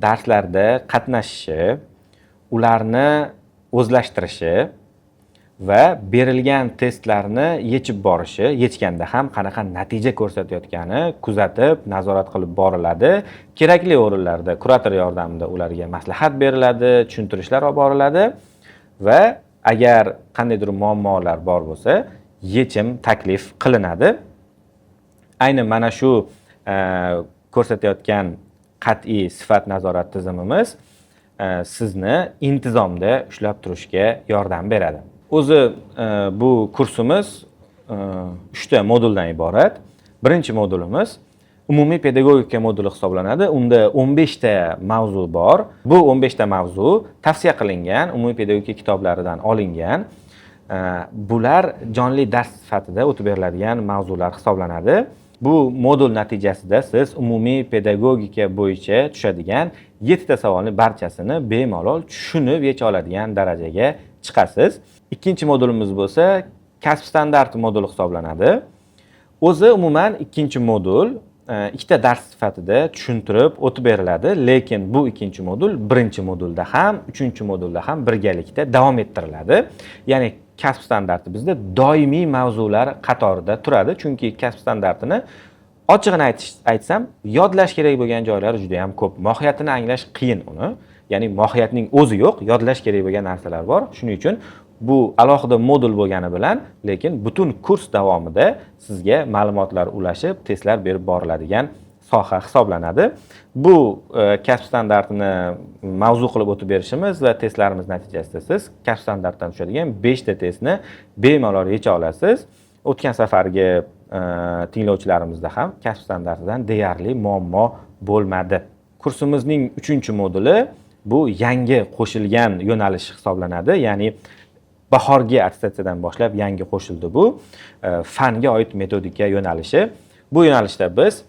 darslarda qatnashishi, ularni o'zlashtirishi va berilgan testlarni yechib borishi, yechganda ham qanaqa natija ko'rsatayotgani kuzatib, nazorat qilib boriladi. Kerakli o'rinlarda kurator yordamida ularga maslahat beriladi, tushuntirishlar olib boriladi va agar qandaydir muammolar bor bo'lsa, yechim taklif qilinadi. Ayni mana shu ko'rsatayotgan qat'iy sifat nazorat tizimimiz sizni intizomda ushlab turishga yordam beradi. O'zi bu kursimiz 3 ta moduldan iborat. Birinchi modulimiz umumiy pedagogika moduli hisoblanadi. Unda 15 ta mavzu bor. Bu 15 ta mavzu tavsiya qilingan umumiy pedagogika kitoblaridan olingan. Bular jonli dars sifatida o'tib beriladigan mavzular hisoblanadi. Bu modul natijasida siz umumiy pedagogika bo'yicha tushadigan 7 ta savolni barchasini bemalol tushunib yecha oladigan darajaga chiqasiz. Ikkinchi modulimiz bo'lsa kasb standarti moduli hisoblanadi. O'zi umuman ikkinchi modul ikkita dars sifatida tushuntirib o'tib beriladi, lekin bu ikkinchi modul birinchi modulda ham, uchinchi modulda ham birgalikda davom ettiriladi. Ya'ni kasb standarti bizda doimiy mavzular qatorida turadi, chunki kasb standartini ochig'ini aytsam, yodlash kerak bo'lgan joylari juda ham ko'p. Mohiyatini anglash qiyin uni. Ya'ni mohiyatning o'zi yo'q, yodlash kerak bo'lgan narsalar bor. Shuning uchun bu alohida modul bo'lgani bilan, lekin butun kurs davomida sizga ma'lumotlar ulashib, testlar berib boriladigan soha hisoblanadi. Bu kasb standartini mavzu qilib o'tib berishimiz va testlarimiz natijasida siz kasb standartdan tushadigan 5 ta testni bemalol yecha olasiz. O'tgan safargi tinglovchilarimizda ham kasb standartidan deyarli muammo bo'lmadi. Kursimizning 3-moduli bu yangi qo'shilgan yo'nalish hisoblanadi. Ya'ni bahorgi attestatsiyadan boshlab yangi qo'shildi bu. Fanga oid metodika yo'nalishi. Bu yo'nalishda biz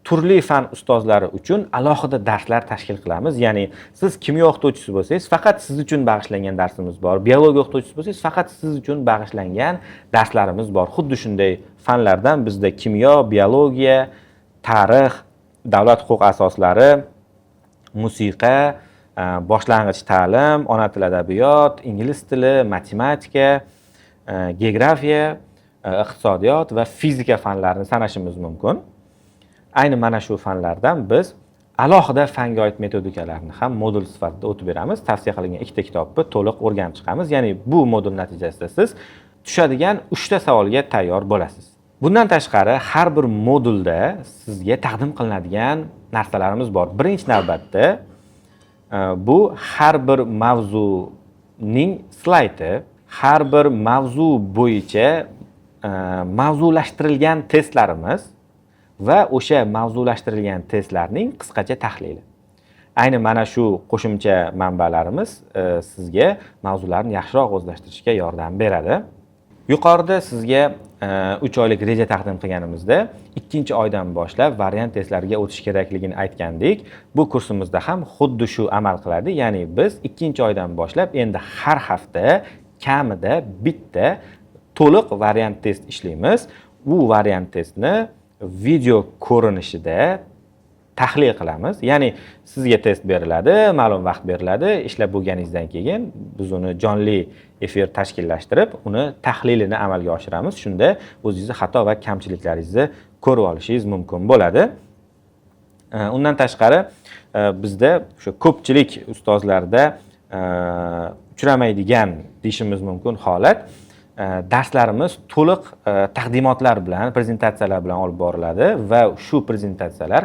turli fan ustozlari uchun alohida darslar tashkil qilamiz. Ya'ni siz kimyo o'qituvchisi bo'lsangiz, faqat siz uchun bag'ishlangan darsimiz bor. Biologiya o'qituvchisi bo'lsangiz, faqat siz uchun bag'ishlangan darslarimiz bor. Xuddi shunday fanlardan bizda kimyo, biologiya, Tarix, davlat huquq asoslari, musiqa, boshlang'ich ta'lim, ona tili adabiyot, ingliz tili, matematika, geografiya, iqtisodiyot va fizika fanlarini sanashimiz mumkin. Ayni mana shu fanlardan biz alohida fanga oid metodikalarni ham modul sifatida o'tib beramiz. Tavsiya qilingan ikkita kitobni to'liq o'rganib chiqamiz. Ya'ni bu modul natijasida siz tushadigan 3 ta savolga tayyor bo'lasiz. Bundan tashqari har bir modulda sizga taqdim qilinadigan narsalarimiz bor. Birinchi navbatda bu har bir mavzuning slaydi, har bir mavzu bo'yicha mavzulashtirilgan testlarimiz va o'sha mavzulashtirilgan testlarning qisqacha tahlili. Ayni mana shu qo'shimcha manbalarimiz sizga mavzularni yaxshiroq o'zlashtirishga yordam beradi. Yuqorida sizga 3 oylik reja taqdim qilganimizda 2-oydan boshlab variant testlariga o'tish kerakligini aytgandik. Bu kursimizda ham xuddi shu amal qiladi. Ya'ni biz 2-oydan boshlab endi har hafta kamida bitta to'liq variant test ishlaymiz. Bu variant testni video ko'rinishida tahlil qilamiz. Ya'ni sizga test beriladi, ma'lum vaqt beriladi. Ishlab bo'lganingizdan keyin biz uni jonli efir tashkillashtirib, uni tahlilini amalga oshiramiz. Shunda o'zingizni xato va kamchiliklaringizni ko'rib olishingiz mumkin bo'ladi. Undan tashqari bizda o'sha ko'pchilik ustozlarda uchramaydigan deyishimiz mumkin holat, darslarimiz to'liq taqdimotlar bilan, prezentatsiyalar bilan olib boriladi va shu prezentatsiyalar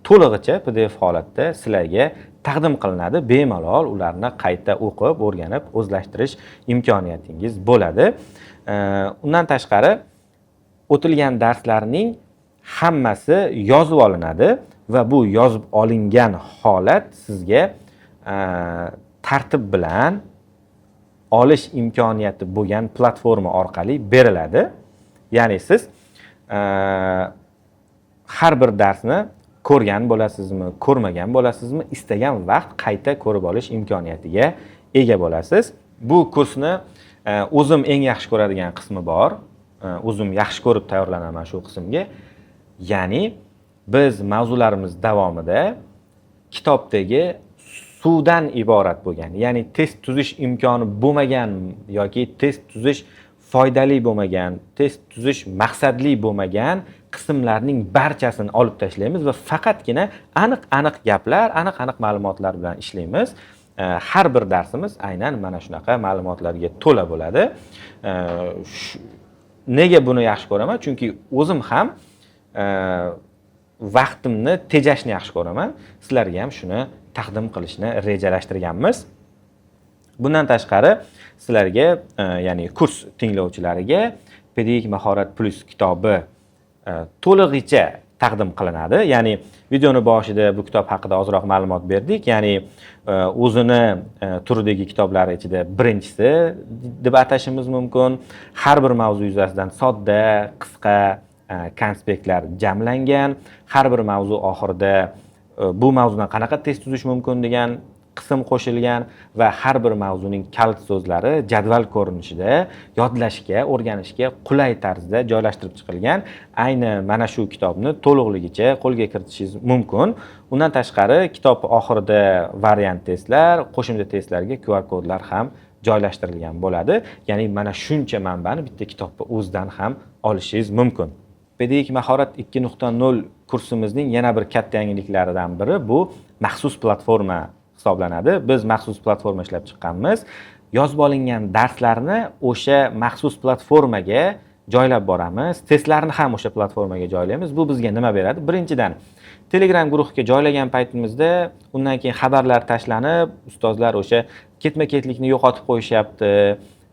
to'lig'icha PDF holatda sizlarga taqdim qilinadi. Bemalol ularni qayta o'qib, o'rganib, o'zlashtirish imkoniyatingiz bo'ladi. Undan tashqari o'tilgan darslarning hammasi yozib olinadi va bu yozib olingan holat sizga tartib bilan olish imkoniyati bo'lgan platforma orqali beriladi. Ya'ni siz har bir darsni ko'rgan bo'lasizmi, ko'rmagan bo'lasizmi, istagan vaqt qayta ko'rib olish imkoniyatiga ega bo'lasiz. Bu kursni o'zim eng yaxshi ko'radigan qismi bor. O'zim yaxshi ko'rib tayyorlanaman shu qismga. Ya'ni biz mavzularimiz davomida kitobdagi suvdan iborat bo'lgan, ya'ni test tuzish imkoni bo'lmagan yoki test tuzish foydali bo'lmagan, test tuzish maqsadli bo'lmagan qismlarning barchasini olib tashlaymiz va faqatgina aniq-aniq gaplar, aniq-aniq ma'lumotlar bilan ishlaymiz. Har bir darsimiz aynan mana shunaqa ma'lumotlarga to'la bo'ladi. Nega buni yaxshi ko'raman? Chunki o'zim ham vaqtimni tejashni yaxshi ko'raman. Sizlarga ham shuni taqdim qilishni rejalashtirganmiz. Bundan tashqari sizlarga, ya'ni kurs tinglovchilariga Pedagogik mahorat plus kitobi to'lig'icha taqdim qilinadi. Ya'ni videoni boshida bu kitob haqida ozroq ma'lumot berdik. Ya'ni o'zini turidagi kitoblar ichida birinchisi deb atashimiz mumkin. Har bir mavzu yuzasidan sodda, qisqa konspektlar jamlangan. Har bir mavzu oxirida bu mavzudan qanaqa test tuzish mumkin degan qism qo'shilgan va har bir mavzuning kalit so'zlari jadval ko'rinishida yodlashga, o'rganishga qulay tarzda joylashtirib chiqilgan. Ayni mana shu kitobni to'liqligicha qo'lga kiritishingiz mumkin. Undan tashqari kitob oxirida variant testlar, qo'shimcha testlarga QR kodlar ham joylashtirilgan bo'ladi. Ya'ni mana shuncha manbani bitta kitobni o'zidan ham olishingiz mumkin. Pedagogik mahorat 2.0 kursimizning yana bir katta yangiliklaridan biri bu maxsus platforma hisoblanadi. Biz maxsus platforma ishlab chiqqanmiz. Yozib olingan darslarni o'sha maxsus platformaga joylab boramiz. Testlarni ham o'sha platformaga joylaymiz. Bu bizga nima beradi? Birinchidan, Telegram guruhiga joylagan paytimizda undan keyin xabarlar tashlanib, ustozlar o'sha ketma-ketlikni yo'qotib qo'yishyapti,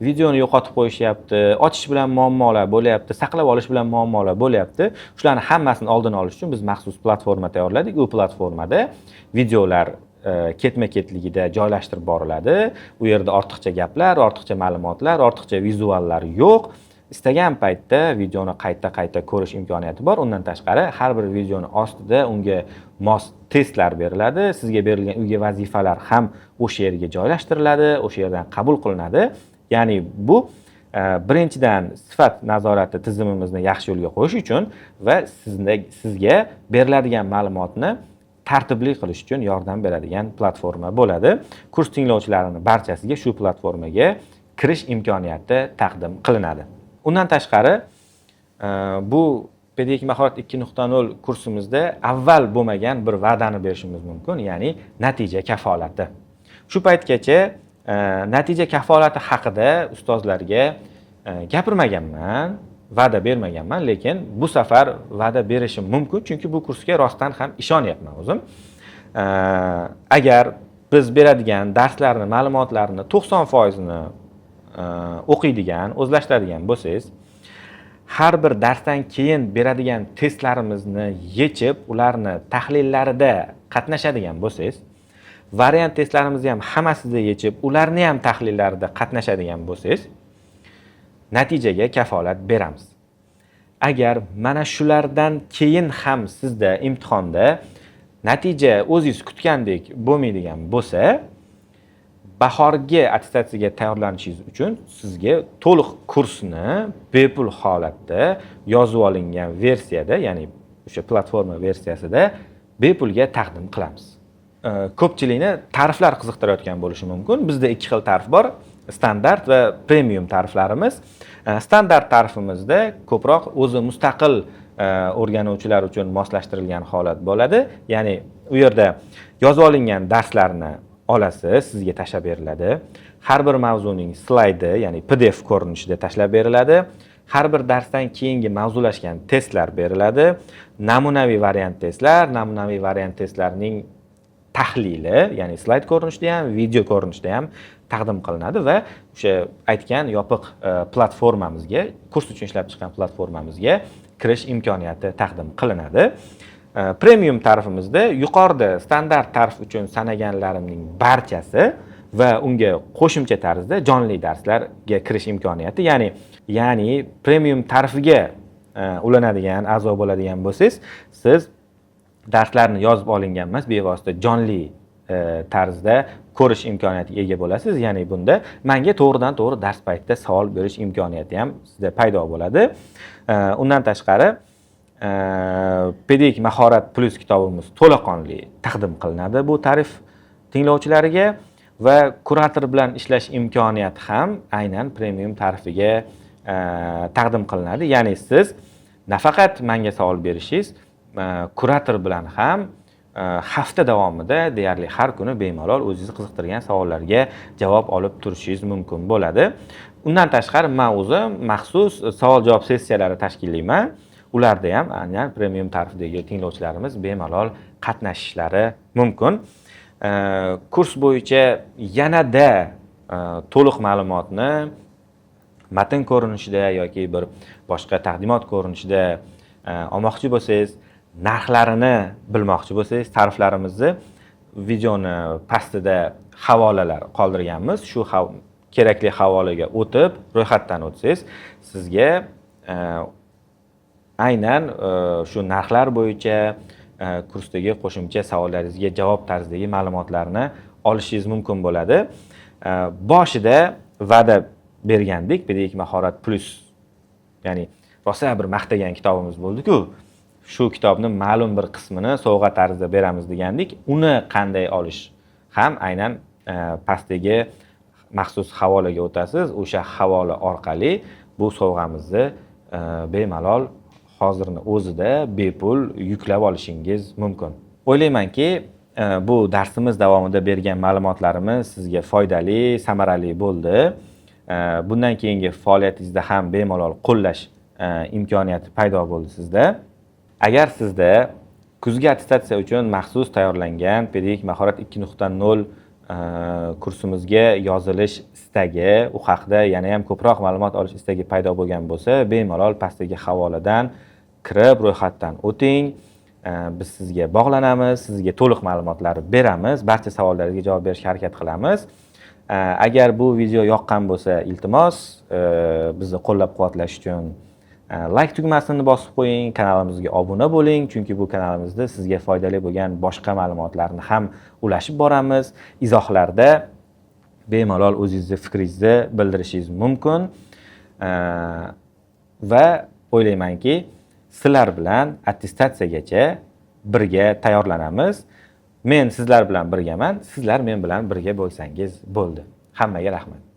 videoni yo'qotib qo'yishyapti, ochish bilan muammolar bo'lyapti, saqlab olish bilan muammolar bo'lyapti. Shularni hammasini oldini olish uchun biz maxsus platforma tayyorladik. U platformada videolar ketma-ketligida joylashtirib boriladi. U yerda ortiqcha gaplar, ortiqcha ma'lumotlar, ortiqcha vizuallar yo'q. Istagan paytda videoni qayta-qayta ko'rish imkoniyati bor. Undan tashqari har bir videoni ostida unga mos testlar beriladi. Sizga berilgan uyga vazifalar ham o'sha yerga joylashtiriladi, o'sha yerdan qabul qilinadi. Ya'ni bu Birinchidan, sifat nazorati tizimimizni yaxshi yo'lga qo'yish uchun va sizga beriladigan ma'lumotni tartibli qilish uchun yordam beradigan platforma bo'ladi. Kurs tinglovchilarini barchasiga shu platformaga kirish imkoniyati taqdim qilinadi. Undan tashqari, bu Pedagogik mahorat 2.0 kursimizda avval bo'lmagan bir va'dani berishimiz mumkin, ya'ni natija kafolati. Shu paytgacha natija kafolati haqida ustozlarga gapirmaganman, va'da bermaganman, lekin bu safar va'da berishim mumkin, chunki bu kursga rostdan ham ishonyapman o'zim. Agar biz beradigan darslarni, ma'lumotlarni 90%ni o'qiydigan, o'zlashtiradigan bo'lsangiz, har bir darsdan keyin beradigan testlarimizni yechib, ularni tahlillarida qatnashadigan bo'lsangiz, variant testlarimizni ham hammasida yechib, ularni ham tahlillarida qatnashadigan bo'lsangiz, natijaga kafolat beramiz. Agar mana shulardan keyin ham sizda imtihonda natija o'zingiz kutgandek bo'lmaydigan bo'lsa, bahorgi attestatsiyaga tayyorlanishingiz uchun sizga to'liq kursni bepul holatda yozib olingan versiyada, ya'ni o'sha platforma versiyasida bepulga taqdim qilamiz. Ko'pchilikni tariflar qiziqtirayotgan bo'lishi mumkin. Bizda ikki xil tarif bor: standart va premium tariflarimiz. Standart tarifimizda ko'proq o'zi mustaqil o'rganuvchilar uchun moslashtirilgan holat bo'ladi. Ya'ni u yerda yozib olingan darslarni olasiz, sizga tashlab beriladi. Har bir mavzuning slaydi, ya'ni PDF ko'rinishida tashlab beriladi. Har bir darsdan keyingi mavzulashgan testlar beriladi. Namunaviy variant testlar, namunaviy variant testlarning tahlili, ya'ni slayd ko'rinishida ham, video ko'rinishida ham taqdim qilinadi va o'sha aytgan yopiq platformamizga, kurs uchun ishlab chiqqan platformamizga kirish imkoniyati taqdim qilinadi. Premium tarifimizda yuqorida standart tarif uchun sanaganlarimning barchasi va unga qo'shimcha tarzda jonli darslarga kirish imkoniyati, ya'ni premium tarifiga ulanadigan, a'zo bo'ladigan bo'lsangiz, siz darslarni yozib olingan emas, bevosita jonli tarzda ko'rish imkoniyatiga ega bo'lasiz. Ya'ni bunda menga to'g'ridan to'g'ri dars paytida savol berish imkoniyati ham sizda paydo bo'ladi. Undan tashqari, Pedagogik mahorat plus kitobimiz to'laqonli taqdim qilinadi bu tarif tinglovchilariga va kurator bilan ishlash imkoniyati ham aynan premium tarifiga taqdim qilinadi. Ya'ni siz nafaqat menga savol berishingiz, kurator bilan ham hafta davomida deyarli har kuni bemalol o'zingizni qiziqtirgan savollarga javob olib turishingiz mumkin bo'ladi. Undan tashqari, man o'zim maxsus savol javob sessiyalari tashkillayman. Ularda ham aynan premium tarifdagi tinglovchilarimiz bemalol qatnashishlari mumkin. Kurs bo'yicha yanada to'liq ma'lumotni matn ko'rinishida yoki bir boshqa taqdimot ko'rinishida olmoqchi bo'lsangiz, narxlarini bilmoqchi bo'lsangiz, tariflarimizni videoni pastida havolalar qoldirganmiz. Shu kerakli havolaga o'tib, ro'yxatdan o'tsangiz, sizga aynan shu narxlar bo'yicha kursdagi qo'shimcha savollaringizga javob tarzidagi ma'lumotlarni olishingiz mumkin bo'ladi. Boshida va'da bergandik, Pedagogik mahorat plus, ya'ni rosa bir maqtagan kitobimiz bo'ldi-ku. Shu kitobni ma'lum bir qismini sovg'a tarzida beramiz degandik. Uni qanday olish ham aynan pastdagi maxsus havolaga o'tasiz. O'sha havola orqali bu sovg'amizni bemalol hozirni o'zida bepul yuklab olishingiz mumkin. O'ylaymanki, bu darsimiz davomida bergan ma'lumotlarimiz sizga foydali, samarali bo'ldi. Bundan keyingi faoliyatingizda ham bemalol qo'llash imkoniyati paydo bo'ldi sizda. Agar sizda kuzgi attestatsiya uchun maxsus tayyorlangan Pedagogik mahorat 2.0 kursimizga yozilish istagi, u haqida yana ham ko'proq ma'lumot olish istagi paydo bo'lgan bo'lsa, bemalol pastdagi havoladan kirib ro'yxatdan o'ting. Biz sizga bog'lanamiz, sizga to'liq ma'lumotlar beramiz, barcha savollaringizga javob berishga harakat qilamiz. Agar bu video yoqqan bo'lsa, iltimos, bizni qo'llab-quvvatlash uchun layk tugmasini bosib qo'ying, kanalimizga obuna bo'ling, chunki bu kanalimizda sizga foydali bo'lgan boshqa ma'lumotlarni ham ulashib boramiz. Izohlarda bemalol o'zingizni fikringizni bildirishingiz mumkin. Va o'ylaymanki, sizlar bilan attestatsiyagacha birga tayyorlanamiz. Men sizlar bilan birgaman, sizlar men bilan birga bo'lsangiz bo'ldi. Hammaga rahmat.